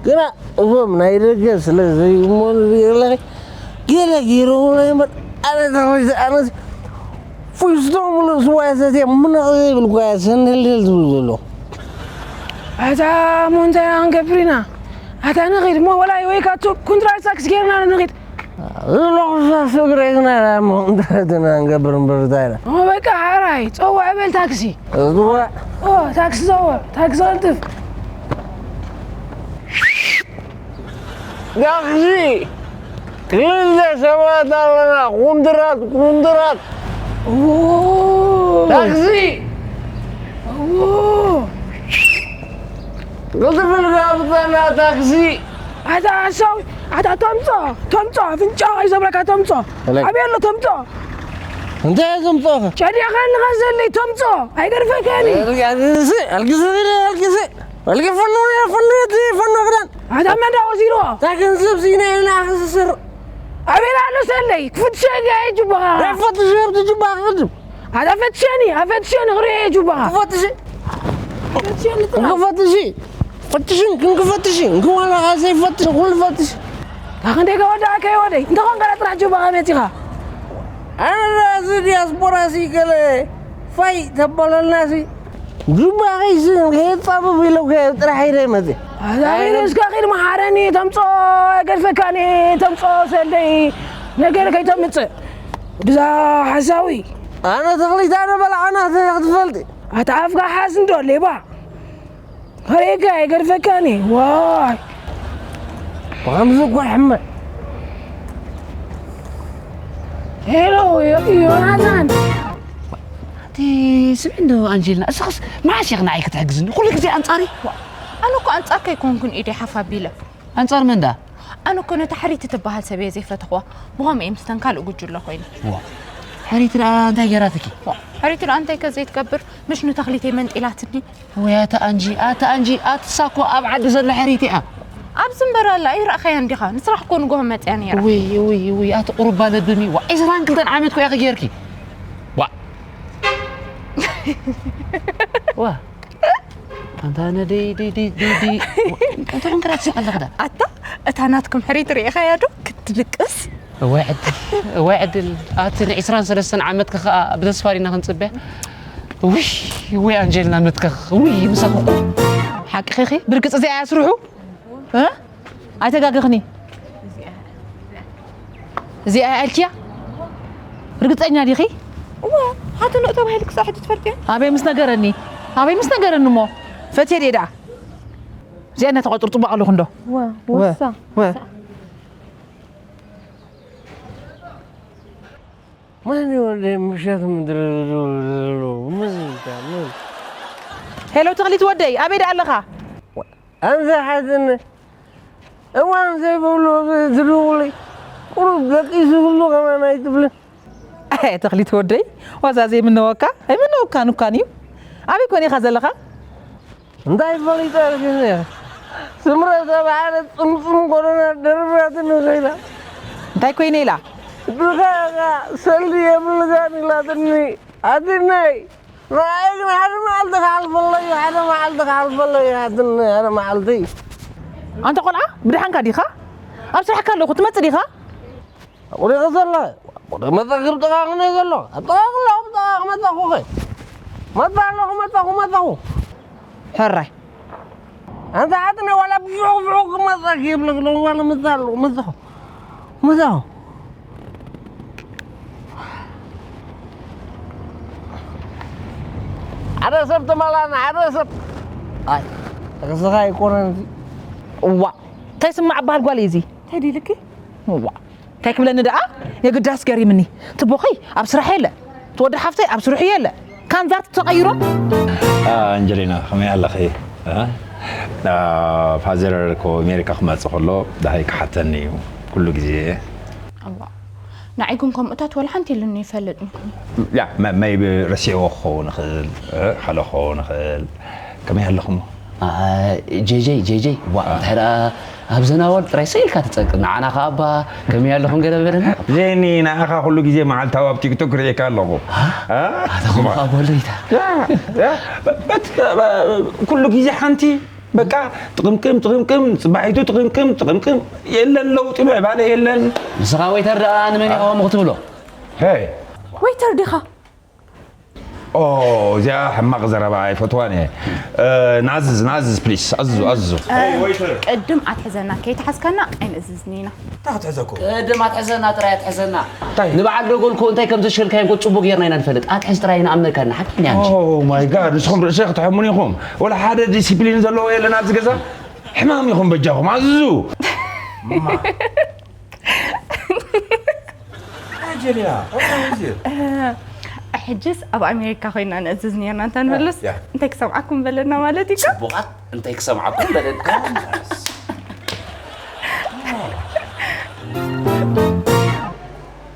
ግና እዞም ናይ ደገ ስለ ዘይእመኑ ርኢለኺ፣ ገለ ገይሮምና እምበር፣ ኣነ ተኾይሰ፣ ኣነስ ፊስቶ ሙሉእ ስዋ ሰትየ ምነቕ ዘይብል እኳ እየ ሰንደልደል ዝብል ዘለኹ። ኣታ እሞ እንታይ ኢና ክንገብር ኢና? ኣታ ንኺድ እሞ፣ ወላ ወይ ካቱ ኩንትራት ታክሲ ጌርና ንኺድ። ዝለኹሳ ስግሬትና እሞ እንታይ ኢና ክንገብር እምበር እንታይ ኢና? ኦ በቃ ሓራይ፣ ጸውዕ በል ታክሲ። እዋ። ኦ፣ ታክሲ ጸውዕ፣ ታክሲ ቀልጥፍ። ታክሲ! ክልተ ሰባት ኣለና፣ ኩንትራት፣ ኩንትራት። ኦ። ታክሲ! ኦ። ቅልጥፍ ኢልካ ኣምፀና ታክሲ! ኣታ ሓሳዊ፣ ኣታ ተምጾ፣ ተምጾ፣ ኣፍንጫ እዩ ዘብለካ ተምጾ። ከመይ? ኣበይ ኣሎ ተምጾ? እንታይ እየ ዘምጽኦ? ጨዲኻ ንኸዘለይ ተምጾ፣ ኣይገርፈካን እዩ። ኣልግስ፣ ኣልግስ፣ ኣልግስ። ወልቂ ፈኑ፣ ፈኑ፣ እቲ ፈኑ ክዳን። ኣታ መን ዳ ወሲድዎ? እታ ገንዘብ ዚና ኢልና ክስስር። ኣበይ ኣሎ ሰለይ? ክፍትሸ እየ ጁባኻ። ናይ ፈትሽ ኣብቲ ጁባ ክቅድም። ኣታ ፈትሸኒ፣ ኣፈትሸኒ ክርኢ እየ ጁባኻ። ክፈትሽ። ፈትሸኒ ጥራሕ። ክፈትሽ። ፈትሽ፣ እንክን ክፈትሽ፣ እንክን ዋላ ዘይፈትሽ፣ ኩሉ ፈትሽ። ኣታ ክንደይ ከወዳእካ ይወደይ። እንተኾን ገለ ጥራሕ ጁባኻ መጺኻ። ኣነ እዚ ዲያስፖራ ሲ ገለ ፋይ ተበለልና ሲ። ጁባ ኸይስ ከየጻብብ ኢለ ከ ጥራሕ ኢለ መጽእ። ኣዛቢሩ እስከ ኺድ መሓረኒ ተምጾ፣ ኣይገድፈካኒ ተምጾ ሰለይ ነገር ከይተምጽእ። ብዛ ሓሳዊ። ኣነ ተኽሊት ኣነ በላዓና ክትፈልጢ። ኣታ ኣፍካ ሓዝ እንዶ ሌባ። ኸርእየካ ኣይገድፈካኒ። ዋይ። ብኸምዚ እኮ ይሕመ። ሄሎ፣ ዮ-፣ ዮናታን። ኣቲ ስምዒ እንዶ ኣንጀሊና፣ እስኽስ መዓስ ኢኺ ንዓይ ክትሕግዝኒ? ኩሉ ግዜ ኣንጻሪ? ዋ፣ ኣነ እኮ ኣንጻርካ ኣይኮንኩን ኢደይ ሓፍ ኣቢለ። ኣንጻር መን ደኣ? ኣነ እኮ ነታ ሕሪቲ ትበሃል ሰብ እየ ዘይፈተኽዋ። ብኸምኡ እየ ምስተን ካልእ ጉጅለ ኮይነ። ዋ፣ ሕሪቲ ደኣ እንታይ ገይራትኪ? ዋ፣ ሕሪቲ ደኣ እንታይ ከ ዘይትገብር? ምሽ ንተኽሊተይ መንጢላትኒ። ወይ ኣታ ኣንጂ፣ ኣታ ኣንጂ፣ ኣትሳ እኮ ኣብ ዓዲ ዘላ ሕሪቲ እያ። ኣብዚ እምበር ኣላ፣ ኣይረኣኻያን ዲኻ? ንስራሕ እኮ ንጎሆ መጽያ ነይራ። ውይ፣ ውይ፣ ውይ፣ ኣቲ ቁሩባ ለብሚ፣ ዋ፣ ዒስራን ክልተን ዓመት እኮ ኢኺ ጌርኪ። ዋ። ዋ። ኣንታ ነደይ፣ ደይ፣ ደይ፣ ደይ፣ ደይ። እንታይ ዕንክራት ትስቕ ኣለኻ ዳ? ኣታ፣ እታ ናትኩም ሕሪት ርኢኻያ ዶ? ክትድቅስ። እዋይ ዕድል፣ እዋይ ዕድል። ኣቲ ንዒስራን ሰለስተን ዓመትኪ ኸኣ ብተስፋ ዲና ክንጽበያ። ውይ፣ ውይ ኣንጀልና መትከኽ፣ ውይ ምሳኹ። ሓቅኺ ኺ ብርግጽ እዚኣ እያ ስርሑ? እ? ኣይተጋገኽኒ። እዚኣ እያ ኣልኪያ? ርግጸኛ ዲኺ? እዋ፣ ሓትንኡ ተባሂሉ ክሳብ ሕጂ ትፈልጥዮ? ኣበይ ምስ ነገረኒ? ኣበይ ምስ ነገረኒ እሞ? ፈትየ ድየ ደኣ? እዚኣ እናተቖጽር ጽቡቕ ኣለኹ እንዶ? ወ፣ ወ፣ ወሳ። ወ። መን እዩ ወደይ ምሸት ምድሪ ዝብል ዘሎ? መን እዩ? መን? ሄሎ ተኽሊት ወደይ፣ ኣበይ ደኣ ኣለኻ? ኣንታ ሓትነ፣ እዋን ዘይብሉ ትድውሊ፣ ቁሩብ ደቂሱ ዝብሉ ከማን ኣይትብልን። ኣይ ተኽሊት ወደይ፣ ዋዛ ዘይምነወካ፣ ኣይምነወካን እኳን እዩ። ኣበይ ኮን ኢኻ ዘለኻ? እንታይ ፈሊጠ ኢልክኒ? ስምረት ኣብ ሓደ ጽምጽም ጎደና ደርብያትኒ ከይዳ። እንታይ ኮይነ ኢላ? ብኻ ኢኻ ሰልዲ የብልካን ኢላትኒ። ኣትናይ፣ ንዓይ ግን ሓደ መዓልቲ ክሓልፈለይ እዩ፣ ሓደ መዓልቲ ክሓልፈለይ እዩ፣ ኣትናይ፣ ሓደ መዓልቲ። ኣንታ ቆልዓ፣ ብደሓንካ ዲኻ? ኣብ ስራሕካ ኣለኹ፣ ትመጽእ ዲኻ? ኣቑሪኸ ዘለኹ። ኣቑሪኸ መጻኹ፣ ኣብ ጥቓኺ እየ ዘለኹ። ኣብ ጥቓኺ ኣለኹ፣ ኣብ ጥቓኺ መጻኹ ኸ። መጻ ኣለኹ፣ መጻኹ፣ መጻኹ። ሕራይ። ኣንታ ሓትነ ዋላ ብፍዑቕ ፍዑቕ ክመጻ ክብለክ ዶ ዋላ መጻ ኣለኹ፣ መጻኹ። መጻኹ። ሓደ ሰብ ተማላና፣ ሓደ ሰብ። ኣይ፣ ርእስኻ ኣይኮነን እዚ። እዋ። እንታይ ስማዕ ኣባሃል ጓል እዩ እዚ? እንታይ ድዩ ኢልኪ? እዋ፣ እንታይ ክብለኒ ደኣ? የግዳስ ገሪምኒ። እቲ ቦኸይ ኣብ ስራሕ የለ፣ እቲ ወዲ ሓፍተይ ኣብ ስርሑ የለ። ካንዛርት ተቐይሮም። ኣንጀሊና፣ ከመይ ኣለኺ? ፋዘር ኮ ኣሜሪካ ክመፅእ ከሎ ደሃይ ክሓተኒ እዩ ኩሉ ግዜ። እዋ፣ ንዓይ ግን ከምኡታት ወላ ሓንቲ ኢሉኒ ይፈልጥ ምኽኒ። ያ maybe ረሲዕዎ ክኸውን ይኽእል፣ ካልኦ ክኸውን ይኽእል። ከመይ ኣለኹሞ? ጄጄ ጄጄ ዋ እንድሕር ኣብ ዘናወል ጥራይ ስኢልካ ትፀቅም ንዓና ከዓ እባ ከመይ ኣለኹም ገለ በለና። ዜኒ፣ ንዓኻ ኩሉ ግዜ መዓልታዊ ኣብ ቲክቶክ ርእየካ ኣለኹ። ኣተኹም ከዓ በሎ ይታ። ኩሉ ግዜ ሓንቲ በቃ ጥቕምቅም ጥቕምቅም፣ ፅባሒቱ ጥቕምቅም ጥቕምቅም፣ የለን ለውጢ፣ ምዕባለ የለን። ንስኻ ዌይተር ደኣ ንመን ኢኻ ከምኡ ክትብሎ? ሄይ ዌይተር ዲኻ? ኦ፣ እዚኣ ሕማቕ ዘረባ ኣይፈትዋን እየ። ናዝዝ ናዝዝ ፕሊስ፣ ኣዝዙ ኣዝዙ። ቅድም ኣትሕዘና፣ ከይትሓዝካና ኣይንእዝዝን ኢና። ቅድም ኣትሕዘና ጥራይ ኣትሕዘና። ንበዓል ደጎል ኮ እንታይ ከም ዘሸልካዮም ኮ ጽቡቅ ጌርና ኢና ንፈልጥ። ኣትሕዝ ጥራይ ንኣምነካና ሓቂ ኢና። Oh my God፣ ንስኹም ርእሲ ክትሕሙን ኢኹም። ወላ ሓደ ዲሲፕሊን ዘለዎ የለን ኣብዚ ገዛ። ሕማም ኢኹም በጃኹም ኣዝዙ። ሕጅስ ኣብ ኣሜሪካ ኮይና ንእዝዝ ነርና እንተ ንብልስ እንታይ ክሰምዓኩም በለና ማለት እዩ። ጽቡቓት እንታይ ክሰምዓኩም በለና።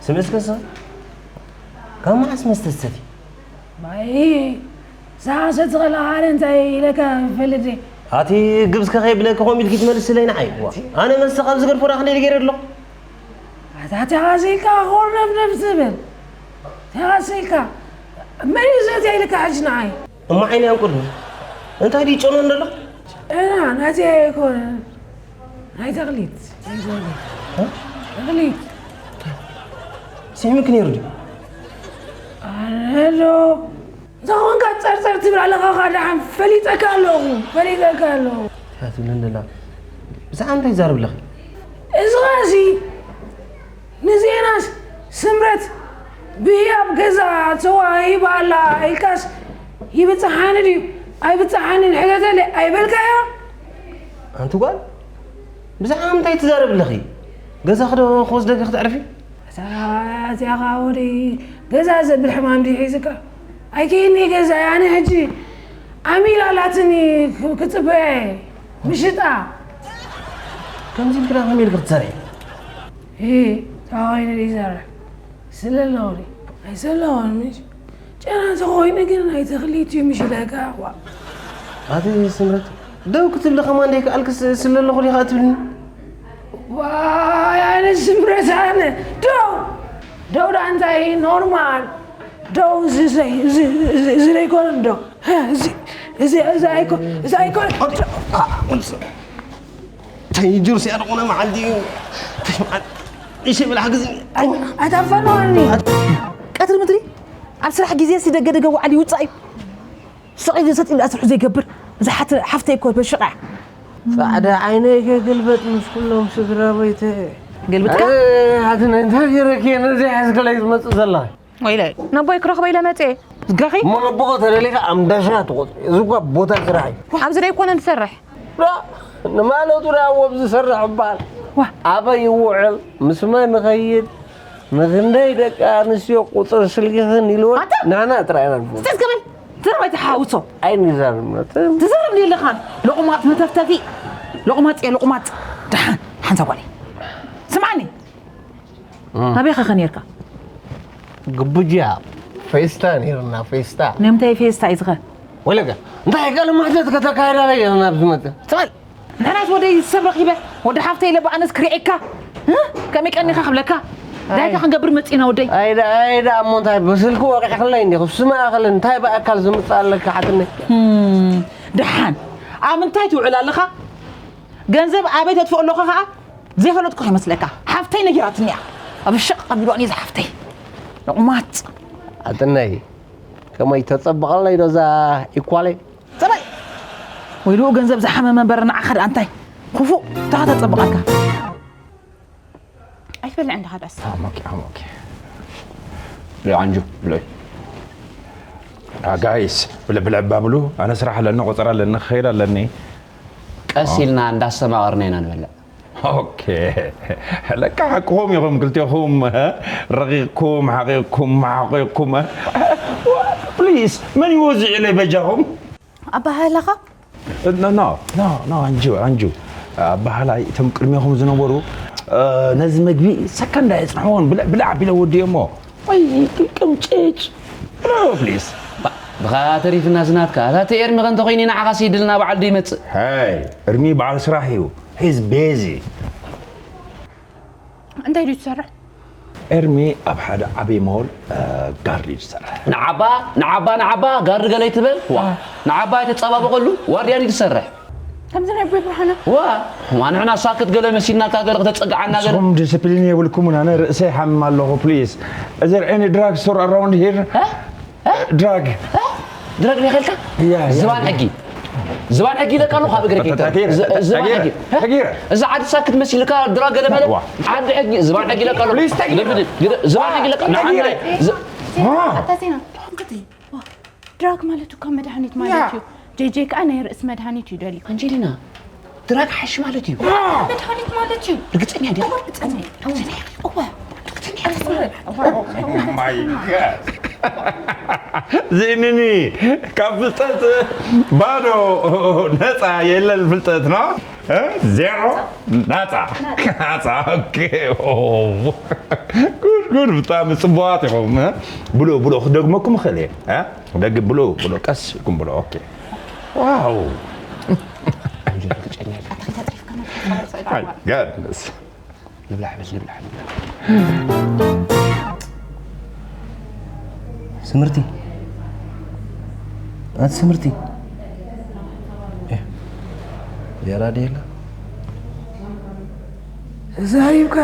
ስምዕስከ ሰብ ካብ መዓስ መስተ ትሰቲ? ማይ ዝሓሰት ዝኸለኻ ኣነ እንታይ ኢለካ ይፈልጥ እየ። ኣቲ ግብዝከ ከይብለኪ ከምኡ ኢልኪ ትመልስለይ ንዓይ? ዋ፣ ኣነ መስተ ካብ ዝገድፎ ደኣ ክንደይ ገይረ ኣለኹ? ኣታ ተሃሲልካ ኮርነፍነፍ ትብል ተሃሲልካ መን እዩ ዘትያ ኢልካ ሕጂ ንዓይ? እሞ ዓይኒ ኣንቁርኒ እንታይ ድዩ ጨኖ እንደሎ? ጨና ናተይ ኣይኮነን ናይ ተኽሊት ናይ ተኽሊት ተኽሊት ስሚዕኪ ነይሩ ድዩ? ኣነዶ እንታይ ኾንካ ጸርጸር ትብል ኣለኻ? ኻድሓን ፈሊጠካ ኣለኹ ፈሊጠካ ኣለኹ። እንታይ ትብለኒ ኣላ? ብዛዕባ እንታይ ትዛረቢ ኣለኺ? እዚ ኸዚ ንዜናስ ስምረት ብህያብ ገዛ ተዋሂባ ኣላ ኢልካስ ይብጽሓኒ ድዩ ኣይብጽሓንን ሕተተለይ ኣይበልካዮን? ኣንቲ ጓል ብዛዕባ ምንታይ ትዛረቢ ኣለኺ? ገዛኺ ዶ ክወስደኪ ክተዕርፊ? እታ እዚኣ ኸኣ ወደይ ገዛ ዘብል ሕማም ድዩ ሒዙካ? ኣይክእልኒ ገዛይ ኣነ ሕጂ ዓሚል ኣላትኒ ክጽበያ እየ ምሽጣ። ከምዚ ኢልክና ከመይ ኢልኪ ክትሰርሒ? እ ተባባይነ ድዩ ይሰርሕ? ስለ ኣለኹ ድዩ? ኣይስለ ኣለኹን ምሽ? ጨና እንተኾይነ ግን ናይ ተኽሊት እዩ ምሽ ኢለካ እኳ። ኣቲ ስምረት ደው ክትብሊ ከማን ደይከኣልክስ ስለ ኣለኹ ዲኻ እትብልኒ? ዋይ ኣነ ስምረት ኣነ ደው ደው ደኣ እንታይ ኖርማል ደው እዚ ዘይ እዚ እዚ እዚ ዘይኮነን ደው እዚ እዚ እዚ ኣይኮ እዚ ኣይኮነ ተይጁር ሲያደቁነ መዓልቲ እዩ እሺ ብላ ሕግዝ ኣታፈነዋኒ ቀትሪ ምድሪ ኣብ ስራሕ ግዜ ሲ ደገ ደገ ዋዕል ይውፃእ እዩ ሰቒሉ ሰጥ ኢሉ ኣስርሑ ዘይገብር እዛ ሓፍተይ እኮ በሽቓ ጻዕዳ ዓይነይ ከገልበጥ ምስ ኩሎም ስድራ ቤተ ገልብጥካ ኣቲ ናይ እንታይ ገይረኪ ነዚ ሓዝክለይ ትመጽእ ዘላ ወይለይ ነቦይ ክረኽበ ኢለ መጽኤ ዝጋኺ እሞ ነቦኸ ተደሊኻ ኣምዳሻ ትቆጽሪ እዚ እኳ ቦታ ስራሕ እዩ ኣብዚ ደይኮነ ንሰርሕ ንማለቱ ደኣ ወብ ዝሰርሕ እባል ኣበይ ይውዕል ምስ መን ንኸይድ ንክንደይ ደቂ ኣንስትዮ ቁፅሪ ስልክኽን ኢልወን ንሕና ጥራይ ኢና ንፈልጥ። እስከ በል ትዛረብ ኣይትሓውሶ። ኣይንዛረብን። ትዛረብ የለኻን። ሎቑማፅ መተፍተፊ። ሎቑማፅ እየ ሎቑማፅ። ደሓን ሓንሳ ጓለይ ስምዓኒ። ናበይ ኸኸ ነርካ? ግቡጅያ ፌስታ ነይርና ፌስታ። ናይ ምንታይ ፌስታ እዩ ዝኸ? ወለጋ እንታይ ቃለ መሕተት ከተካይዳ ነይርና ብዝመፅእ። ትበል ንሕናስ ወደይ ሰብ ረኺበ ወዲ ሓፍተይ ኢለ ብኣነስ ክሪኤካ እ? ከመይ ቀኒኻ ክብለካ ዳይካ ክንገብር መፂና ወደይ ኣይዳ ኣይዳ እሞ እንታይ ብስልኪ ወቂዕክለይ እንዲኹ ስማ እኽል እንታይ ብኣካል ዝምፅእ ኣለካ ሓትነይ እም፣ ደሓን ኣብ ምንታይ ትውዕል ኣለኻ ገንዘብ ኣበይ ተጥፍኦ ኣለኻ ከዓ ዘይፈለጥኩ ከይመስለካ ሓፍተይ ነጊራትኒ እያ ኣብ ሸቕ ቀቢልዋኒ እዛ ሓፍተይ ንቑማፅ ኣጥነይ ከመይ ተፀብቐለይ ዶ እዛ ኢኳለይ ፅባይ ወይ ድኡ ገንዘብ ዝሓመመ እምበር ንዓኻ ደኣ እንታይ ክፉእ እንታይ ከተፅብቐካ ኣይትበልዕ እንዲኻ ደስ ዓንጁ ብልዑ ጋይስ ብልብልዕ ባብሉ ኣነ ስራሕ ኣለኒ ቆፀራ ኣለኒ ክኸይድ ኣለኒ ቀስ ኢልና እንዳስተማቐርና ኢና ንበልዕ ኦኬ። ለካ ሓቅኹም ኢኹም ክልቴኹም፣ እ? ረቒቕኩም፣ ሓቒቕኩም፣ ሓቒቕኩም፣ እ? ፕሊዝ፣ መን እዩ ወዚዑለይ በጃኹም? ኣባህላኻ? ኖ፣ ኖ፣ ኖ፣ ኖ፣ ኣንጁ፣ ኣንጁ። ኣባህላይ እቶም ቅድሜኹም ዝነበሩ፣ እ፣ ነዚ መግቢ ሰከንድ ኣየጽንሕዎን፣ ብልዕ፣ ብልዕ ኣቢለ ወዲኦሞ። ወይ ቅምጭጭ። ኖ፣ ፕሊዝ። ብኻ ተሪፍና ዝናትካ። እታ እቲ ኤርሚ ከ እንተኾይኑ ንዓኻ ሲድልና በዓል ዶ ይመጽእ? ሄይ፣ እርሚ በዓል ስራሕ እዩ። ሂዝ ቤዚ። እንታይ ድዩ ትሰርሕ? ኤርሚ ኣብ ሓደ ዓብዪ ሞል፣ እ፣ ጋርድ እዩ ዝሰርሕ። ንዓባ፣ ንዓባ፣ ንዓባ፣ ጋርድ ገለ ይትበል? ዋ፣ ንዓባ ኣይተጸባበቐሉ፣ ዋርድያን እዩ ዝሰርሕ። ከምዚ ናይ ኣቦይ ብርሃነ። ዋ፣ ዋ፣ ንሕና ሳክት ገለ መሲልናካ፣ ገለ ክተጸግዓና ገለ። ንስኹም ዲስፕሊን የብልኩምን፣ ኣነ ርእሰይ ይሓምም ኣለኹ፣ ፕሊዝ። Is there any drug store around here? እ? እ? ድራግ። እ? ድራግ ዶ ይኸልካ? ያ፣ ያ። ዝባን ሕጊ። ዝባን ሕጊ ኢለካ ኣለኹ ኣብ እግሪ ከይተ-፣ ተታኪረ፣ ዝ-፣ ዝባን ተታኪረ፣ ሕጊ። እ? ተታኪረ። እዛ ዓዲ ሳክት መሲልካ ድራግ ገለ መለ። ዋ። ዓዲ ሕጊ፣ ዝባን ሕጊ ኢለካ ኣለኹ። ፕሊዝ፣ ተታኪረ። ግደፍ፣ ግደፍ፣ ዝባን ሕጊ ኢለካ። ተታኪረ። ንዓና ዝ-፣ ዋ። ኣታ ዜና፣ እንታይ? ዋ። ድራግ ማለት እኮ መድሃኒት ማለት ያ። እዩ። ጄጄ ከኣ ናይ ርእሲ መድሃኒት እዩ ደልዩ። ኣንጀሊና፣ ድራግ ሓሺሽ ማለት እዩ። መድሃኒት ማለት እዩ። ርግጸኛ ዲኻ? እወ፣ ርግጸኛ እየ። እወ፣ ርግጸኛ እየ። እወ፣ ርግጸኛ እየ። Oh my God። ዝእንኒ ካብ ፍልጠት ባዶ ነፃ የለን ፍልጠት ነው። እ? ዜሮ ናፃ። ናፃ። ኦኬ። ኦ። ጉድ፣ ጉድ፣ ብጣዕሚ ጽቡቓት ኢኹም፣ እ? ብሎ፣ ብሎ፣ ክደግመኩም እኽእል እየ፣ እ? ደግ-፣ ብሎ፣ ብሎ፣ ቀስ ኢልኩም ብሎ። ኦኬ። ዋው። ኣይ፣ ጋድነስ። ንብላዕ በል፣ ንብላዕ፣ ንብላዕ። ስምርቲ። ኣቲ ስምርቲ። እ፣ ዜራ ድየላ? ተዛሪብካ።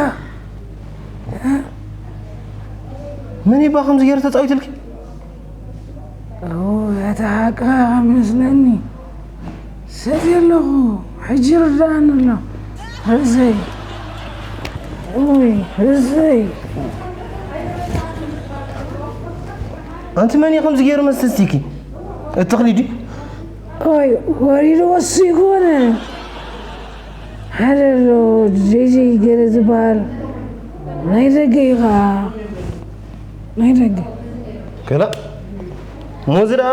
መን ይባ ከምዚ ገይሩ ተጻዊትልኪ? ኣዎ፣ እቲ ሓቅኻ ከም መስለኒ ሰትየ ኣለኹ። ሕጂ ይርድኣኒ ኣሎ። ርእሰይ። ኡይ፣ ርእሰይ። ኣንቲ መን እዩ ከምዚ ገይሩ መስተ ስቲኪ? እትኽሊ ድዩ? ኦይ፣ ወሪዱ ወሱ ይኮነ። ሓደ ኣሎ ጄጄ ገለ ዝበሃል ናይ ደገ እዩ ኸዓ። ናይ ደገ። ገለ? ሞዚ ደኣ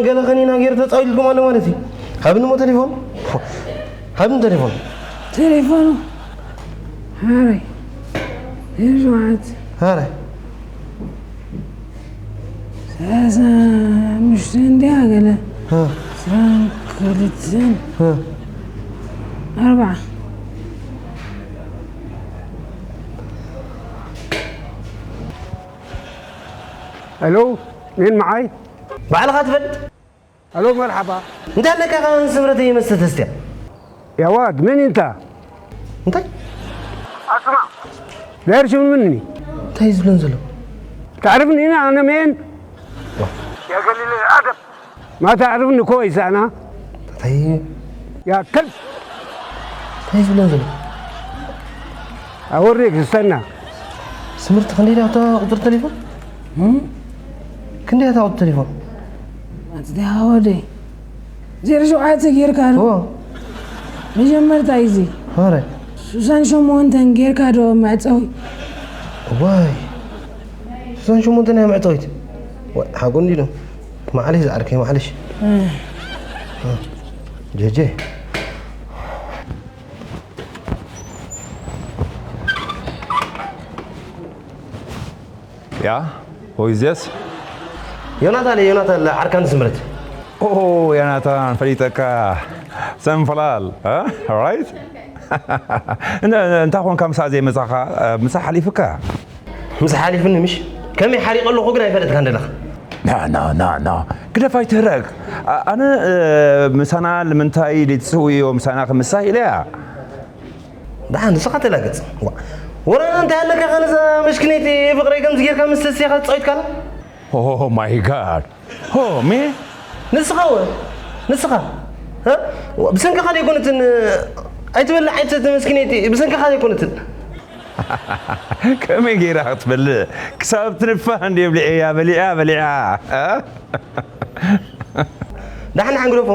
ገለ ከኒና ገይሩ ተጻዊትኩም ኣሎ ማለት እዩ። ሃብኒ እሞ ቴሌፎን። ሃብኒ ቴሌፎን። ቴሌፎኑ። ሃረይ። ዜሮ ሸውዓተ። ሃረይ። ሰላሳ ሓሙሽተ እንድያ ገለ። ሃ። ዕስራን ክልተን። ሃ። ኣርባዓ። ሄሎ፣ መን መዓይ? ባዕልኻ ትፈልጥ? ሄሎ፣ መርሓባ። እንታይ ኣለካ? ካብ ስምረተይ መስተ ተስትያ። ያዋድ፣ መን እንታ? እንታይ? ኣስማ። ዳይር ሽምን ምንኒ? እንታይ እዩ ዝብለን ዘሎ? تعرفني أنا، أنا مين؟ يا قليل الأدب. ما تعرفني كويس أنا؟ እንታይ? يا كلب. እንታይ እዩ ዝብለን ዘሎ? أوريك، استنى. ስምርቲ ክንደይ ድያ እታ ቁፅሪ ቴሌፎን? እም? ክንደይ እያ እታ ቁፅሪ ቴሌፎን? ኣፅዲኻ ወደይ። ዜሮ ሸውዓተ ጌርካ ዶ? ኦ። መጀመርታ እዩ እዚ። ኣረ። ሱሳን ሸሞንተን ጌርካ ዶ መዕፀዊ? ዋይ። ሱሳን ሸሞንተን እያ መዕፀዊት። ዋይ፣ ሓቁ እንዲሉ። ማዕለሽ ዝዓርከይ፣ ማዕለሽ። እ። እ። ጀጀ። ያ፣ who is this? ዮናታን፣ ዮናታን፣ ዓርካን ስምረት። ኦ፣ ዮናታን፣ ፈሊጠካ። ሰንፈላል፣ እ? ራይት? እን-፣ እንታይ ኾንካ ምሳሕ ዘይመጻኻ፣ እ፣ ምሳሕ ሓሊፍካ? ምሳሕ ሓሊፍኒ ምሽ? ከመይ ሓሪቐ ኣለኹ ግን ኣይፈለጥካን ደለኻ። ና፣ ና፣ ና፣ ና። ግደፍ ኣይትህረግ። ኣ-፣ ኣነ፣ እ፣ ምሳና ልምንታይ ልትስውዮ ምሳና ክምሳሕ ኢለያ? ደሓን ንስኻ ተላገጽ። ዋ-፣ ወረ እንታይ ኣለካ ከ ነዛ መሽክነይቲ ፍቕረይ ከምዚ ጌርካ ምስ ተስያኻ ትጻወትካላ? Oh my God። ሆ፣ ሜ? ንስኻ ወ-፣ ንስኻ? እ? ብሰንክኻ ዘይኮነትን፣ ኣይትበልዕ ዓይነት መስኪነይቲ፣ ብሰንክኻ ዘይኮነትን። ከመይ ጌራ ክትበልዕ? ክሳብ ትንፋህ እንድየ ብሊዐያ፣ በሊዓ፣ በሊዓ። እ? ደሓን ደሓን ግደፎ።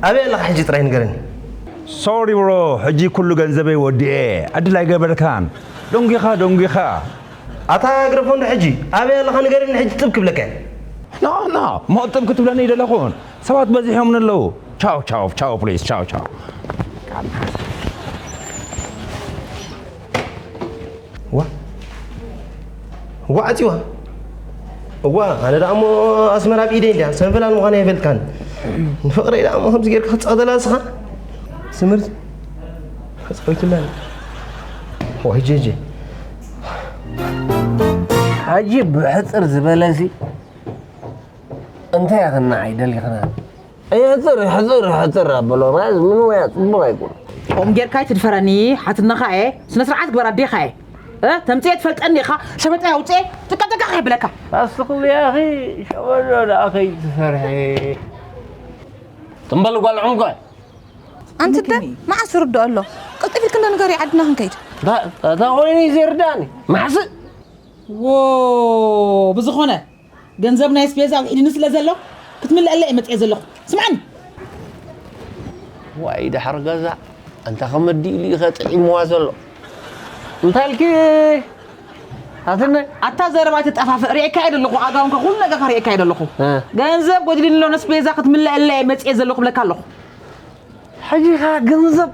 ኣበይ ኣለኻ ሕጂ ጥራይ ንገረኒ። ሶሪ ብሮ፣ ሕጂ ኩሉ ገንዘበይ ወዲኤ። ዕድል ኣይገበርካን። ደንጒኻ፣ ደንጒኻ። ኣታ ግረፎ እንዶ ሕጂ ኣበይ ኣለኻ ንገረኒ፣ ሕጂ ጥብ ክብለካ። ኖ፣ ኖ፣ ሞጥብ ክትብለኒ ኣይደለኹን። ሰባት በዚሖምኒ ኣለዉ። ቻው፣ ቻው፣ ቻው፣ ፕሊዝ፣ ቻው፣ ቻው። ዋ፣ ዋ፣ ኣጽዋ። እዋ፣ ኣነ ደኣ እሞ ኣስመራ ኣብ ኢደይ እንድያ፣ ሰንፈላል ምዃነይ ኣይፈልጥካን። ንፍቕረይ ደኣ እሞ ከምዚ ጌርካ ክትጸቕጠላ ንስኻ። ስምርት፣ ጸዊቱላ። ወይ ጄጄ። ሕጂ ብሕጽር ዝበለሲ እንታይ ክንዓይ ደሊኽና? ሕጽር፣ ሕጽር፣ ሕጽር ኣበሎ። ማለት ምን ወያ ጽቡቕ ኣይኮን። ከምኡ ጌርካ ኣይትድፈረኒ፣ ሓትነኻ እየ። ስነ ስርዓት ግበር፣ ኣዴኻ እየ። እ? ተምጽኤ ትፈልጠኒ ኢኻ፣ ሸበጣ ኣውጽኤ፣ ጥቀጥቀ ከይብለካ። ኣስትኽሊ ያኺ፣ ሸበሎ ደኣ ከይትሰርሒ። ትም በል ጓል ዕንቋይ። ኣንቲ ኣደ፣ መዓስ ይርድኦ ኣሎ? ቅልጥፍ ኢልክ እንዶ ንገሪ፣ ዓድና ክንከይድ። እታ፣ እታ ኮይኒ ዘይርዳእኒ። ማሕስእ። ዎ፣ ብዝኾነ፣ ገንዘብ ናይ ኣስቤዛ ኣብ ኢድኒ ስለ ዘሎ፣ ክትምልኣለይ እየ መጽኤ ዘለኹ። ስምዓኒ። ዋይ፣ ድሓር ገዛ፣ ኣንታ ከመዲኡ ኢሉ ኢኸ ጥዒምዋ ዘሎ። እንታይ ኢልኪ? ኣትነ? ኣታ ዘረባ ኣይትጠፋፍእ፣ ሪኤካ እየ ዘለኹ፣ ኣጋውንካ ኩሉ ነገርካ ሪኤካ እየ ዘለኹ። እ። ገንዘብ ጎዲልኒ ኣሎ፣ ነስቤዛ ክትምልኣለይ እየ መጽኤ ዘለኹ እብለካ ኣለኹ። ሕጂ ኸኣ ገንዘብ?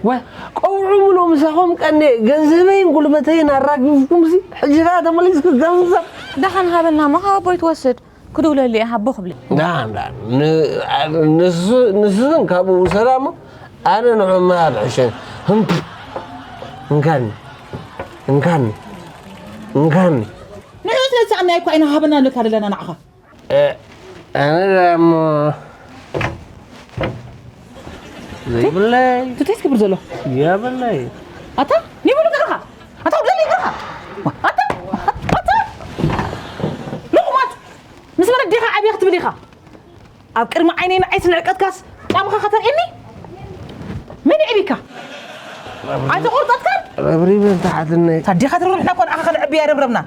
ወ-፣ ቀውዑ ብሎ ምሳኹም ቀንየ፣ ገንዘበይን ጉልበተይን ኣራጊፍኩምሲ፣ ሕጂ ኸኣ ተመሊስኩ ገንዘብ? ደሓን ሃበና እሞ ካብ ኣቦይ ትወስድ። ክድውለሉ እየ ሃቦ ክብለ። ዳ፣ ዳ፣ ን-፣ ኣ-፣ ንሱ፣ ንሱ ግን ካብኡ ውሰዳ እሞ፣ ኣነ ንዑ ምሃብ ሕሸኒ። ህምፕ! እንካኒ፣ እንካኒ፣ እንካኒ። ንዑ ስለ ዝሰኣናዮ እኳ ኢና ሃበና ንብለካ ዘለና ንዓኻ። እ፣ ኣነ ደኣ እሞ ዘይብለይ። እንታይ ትገብር ዘሎ? የብለይ። ኣታ፣ ኒበሉ ገርኻ። ኣታ፣ ውደለይ ገርኻ። ኣታ፣ ኣታ። ሎቕማጽ። ምስ መን ኣዴኻ ዓብየ ክትብል ኢኻ? ኣብ ቅድሚ ዓይነይ ንዓይ ስንዕቀትካስ ጫማኻ ከተርእየኒ? መን የዕቢካ? ኣይተቖርጸትካን? ረብሪበ እንተ ሓትነይ። ታዲኻ ትረብርብና እኮ ንዓኻ ከነዕብያ ኣይረብረብናን።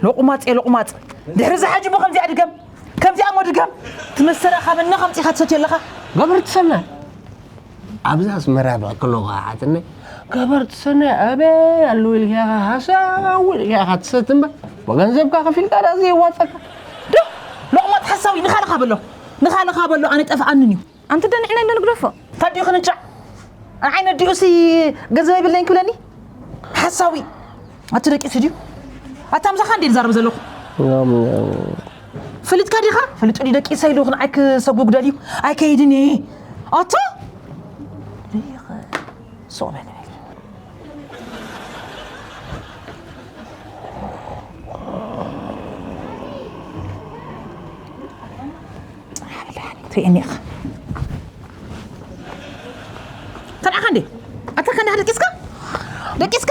ሎቑማጽ እየ ሎቑማጽ። ድሕሪ እዚ ሕጂ እሞ ከምዚኣ ድገም። ከምዚኣ እሞ ድገም። ትመሰለ ካብ እነ ከምጺኻ ትሰትዮ ኣለኻ? ገበርቲ ሰናይ። ኣብዚ ኣስመራ ብዕክሎ ኸዓ ሓትነይ፣ ገበርቲ ሰናይ ኣበይ ኣለዉ ኢልካ ኢኻ፣ ሃሳዊ ኢልካ ኢኻ ትሰቲ እምበር፣ ብገንዘብካ ከፊልካ ደኣ ዘየዋጸካ። ዶ፣ ሎቕማጽ ሓሳዊ፣ ንኻልኻ በሎ። ንኻልኻ በሎ፣ ኣነ ጠፍኣንን እዩ። ኣንቲ ዶ ንዕና እንዶ ንግደፎ? ታዲኡ ክንጫዕ? ንዓይ ነዲኡሲ ገንዘብ የብለይን ክብለኒ? ሓሳዊ። ኣቲ ደቂሱ ድዩ? ኣታ ምሳኻ እንዴ ዝዛረብ ዘለኹ? ያም፣ ያም። ፈሊጥካ ዲኻ? ፈሊጡ ድዩ ደቂሰ ኢሉ ንዓይ ክሰጉግ ደልዩ? ኣይከይድን እየ። ኣታ? ሪኸ። ሶበል። ትርእየኒ ኢኻ። ከድዓኻ እንዴ? ኣታ ከንዳኻ ደቂስካ? ደቂስካ?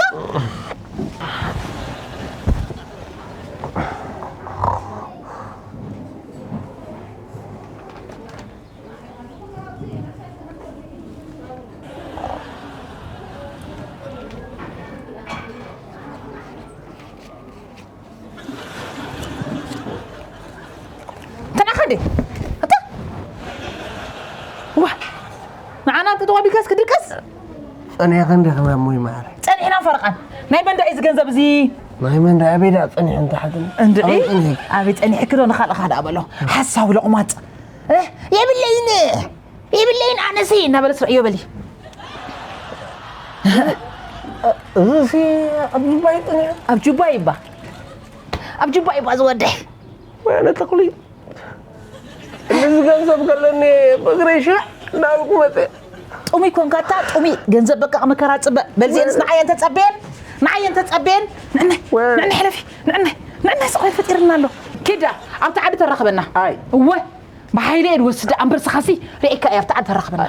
ተናኸ እንዴ? ኣታ? ዋ! ንዓና እንተ ተዋቢካስ ክድቀስ? ጸኒሕካ እንዴ ከማን ሞይ ማዕረ? ጸኒሕና ፈረቓን። ናይ መን ደኣ እዩ እዚ ገንዘብ እዚ? ናይ መን ደኣ ኣበይ ደኣ ጸኒሑ እንተ ሓትኒ? እንድዒ? ኣበይ ጸኒሕኪ? ኣበይ ጸኒሕኪ ዶ ንኻልእኻ ደኣ በሎ። ሓሳዊ ሎቕማጽ። እ? የብለይን። የብለይን ኣነሲ እናበለ ስረእዮ በሊ። እዚሲ ኣብ ጁባ እዩ ጸኒሑ። ኣብ ጁባ ይባ። ኣብ ጁባ ይባ ዝወደይ። ወይ ኣነ ተኽሊ። እንደዚ ገንዘብ ከለኒ ብእግረይ ሽዕ እንዳበልኩ መጸ። ጥሙይ ኮንካ እታ ጥሙይ ገንዘብ በቃ መከራ ጽበ። በልዚኤንስ ንዓየን ተጸበየን። ንዓየን ተጸበየን። ንዕነ፣ ወይ። ንዕነ ሕለፊ። ንዕነ፣ ንዕነ ስቕ ፈጢርና ኣሎ። ኪዳ፣ ኣብቲ ዓዲ ተራኽበና። ኣይ። እወ። ብሓይሊ እየ ዝወስድ ኣንበርስኻሲ ርኢካ እየ ኣብቲ ዓዲ ተራኽበና።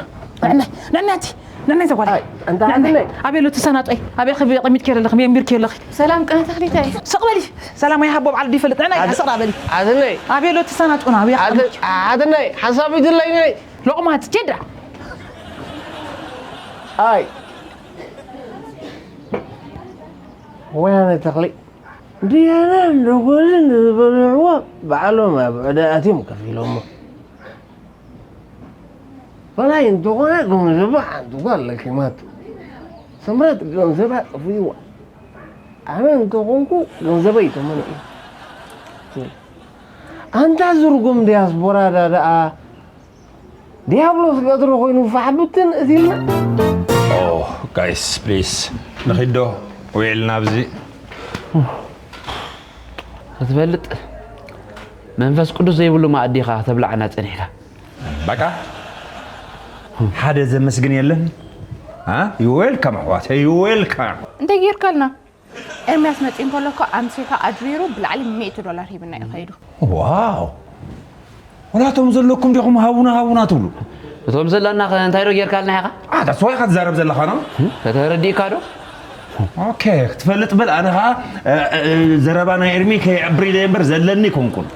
ንዕነ፣ ንዕነ ኣንቲ፣ ንዕነ ዘጓል። ኣይ፣ ኣንታ ንዕነ። ዓድነይ። ኣበይ ኣሎ እቲ ሰናጦይ? ኣበይ ኸ-፣ ቀሚጥኪ ኣለኺ? የንቢርኪ ኣለኺ? ሰላም ቅነ ተኽሊታይ። ስቕ በሊ። ሰላም ኣይሃቦ በዓል ድዩ ይፈልጥ? ንዕነ ዓድ-፣ ስቕ ዳ በሊ። ዓድነይ። ኣበይ ኣሎ እቲ ሰናጦና? ኣበይ ዓድ-፣ ቀሚጥኪ? ዓድነይ፣ ሓሳብ ይድለይ ነይ። ሎቕማት፣ ጀዳ። ኣይ። ወያነ ተኽሊ። ድያናን ደጎልን ዝበልዕዎ ባዕሎም ኣብ ዕዳ ኣትዮም ከፊሎሞ። በላይ እንተኾነ ገንዘባ ሓንቲ ጓል ለኪማቶ። ስምረት ገንዘባ ጠፍይዋ። ኣነ እንተኾንኩ ገንዘበይ ተመነ እዩ። ኣንታ ዝርጉም ዲያስፖራ ዳ ደኣ ዲያብሎስ ቀትሪ ኮይኑ ፋሕ ብትን እዚልና። Oh, guys, please. ንኺዶ ውዒልና ኣብዚ። ክትፈልጥ መንፈስ ቅዱስ ዘይብሉ መኣዲ ኢኻ ተብላዕና ጸኒሕካ። በቃ ሓደ ዘመስግን የለን። ዩ ዌልካም ኣሕዋተይ፣ ዩ ዌልካም። እንታይ ጌርካልና? ኤርሚያስ መፂኡ እንከሎ እኮ ኣምሲሑ ኣድሪሩ ብላዕሊ ሚእቲ ዶላር ሂብና እዩ ከይዱ። ዋው፣ ወላቶም ዘለኩም ዲኹም ሃቡና ሃቡና ትብሉ? እቶም ዘለና ከ እንታይ ዶ ጌርካልና ኢኻ? ኣታ ስዋይ ኢኻ ትዛረብ ዘለኻ ነው? ከተረዲእካ ዶ? ኦኬ፣ ክትፈልጥ በል። ኣነ ኸዓ እ፣ እ፣ ዘረባ ናይ ኤርሚ ከይዕብር ኢለ እምበር ዘለኒ ኮንኩን።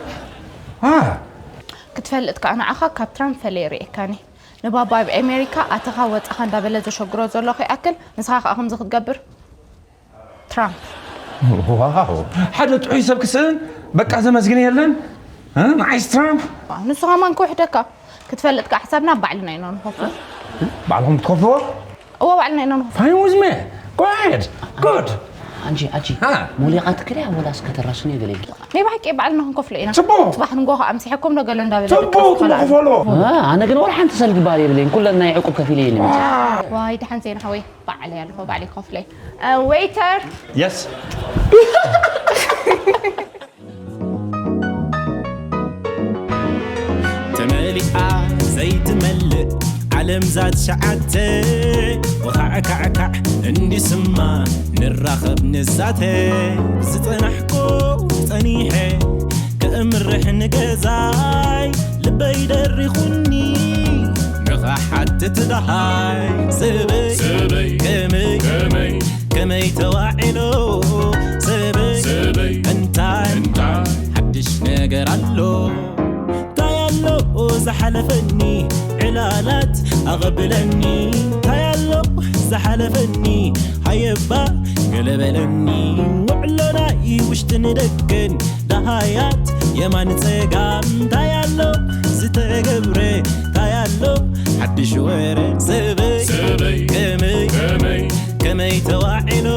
አ፣ ክትፈልጥ ከዓ ንዓኻ ካብ ትራምፕ ፈለየ ርእየካኒ። ንባባ ኣብ ኣሜሪካ ኣተኻ ወፃኻ እንዳበለ ዘሸግሮ ዘሎ ከይኣክል ንስኻ ከዓ ከምዚ ክትገብር ትራምፕ ዋው፣ ሓደ ጥዑይ ሰብ ክስእን በቃ ዘመስግን የለን። እ፣ ንዓይስ ትራምፕ ንሱ ከማን ክውሕደካ ክትፈልጥ ከዓ ሕሳብና ባዕልና ኢና ንኸፍሎ ባዕልኹም ትከፍልዎ? እዎ ባዕልና ኢና ንኸፍሎ Fine with me. Go ahead. Good. ኣንቺ ኣቺ አ። ሞሊቓ ትክልያ ወላስ ከተራስኒ ገለልኪ ናይ ብሓቂ ባዕልና ክንከፍሎ ኢና ጽቡቕ። ፅባሕ ንጎ ከዓ ኣምሲሐኩም ዶ ገለ እንዳበለ ጽቡቕ፣ ጽቡቕ ክፈሎ። ኣነ ግን ወላ ሓንቲ ሰልዲ ባር የብለይን ኩለን ናይ ዕቁብ ከፊለ እየ ልምፅ ዋይ ደሓን ዜና ሓወይ ባዕለይ ኣለኹ ባዕለይ ክኸፍለይ ዌይተር Yes. ተመሊኣ ዘይትመልእ ዓለም ዛት ሸዓተ ወኻዕካዕካዕ እንዲስማ ንራኸብ ንዛተ ዝጸናሕኩ ጸኒሐ ከእምርሕ ንገዛይ ልበይ ደሪኹኒ ንኻሓትት ደሃይ ሰበይ ሰበይ ከመይ ከመይ ከመይ ተዋዒሎ ሰበይ ሰበይ እንታይ እንታይ ሓድሽ ነገር ኣሎ እንታይ ኣሎ ዝሓለፈኒ ዕላላት ኣቐብለኒ እንታይ ኣሎ ዝሓለፈኒ ሃየባ ገለበለኒ ውዕሎ ናይ ውሽጥን ደገን ደሃያት የማን ጸጋም እንታይ ኣሎ ዝተገብረ እንታይ ኣሎ ሓድሽ ወረ ሰበይ ሰበይ ከመይ ከመይ ከመይ ተዋዒሎ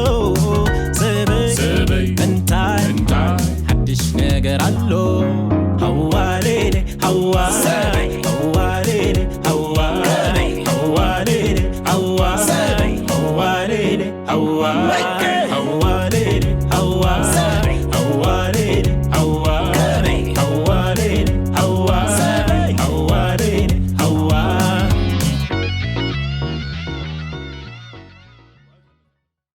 ሰበይ ሰበይ እንታይ እንታይ ሓድሽ ነገር ኣሎ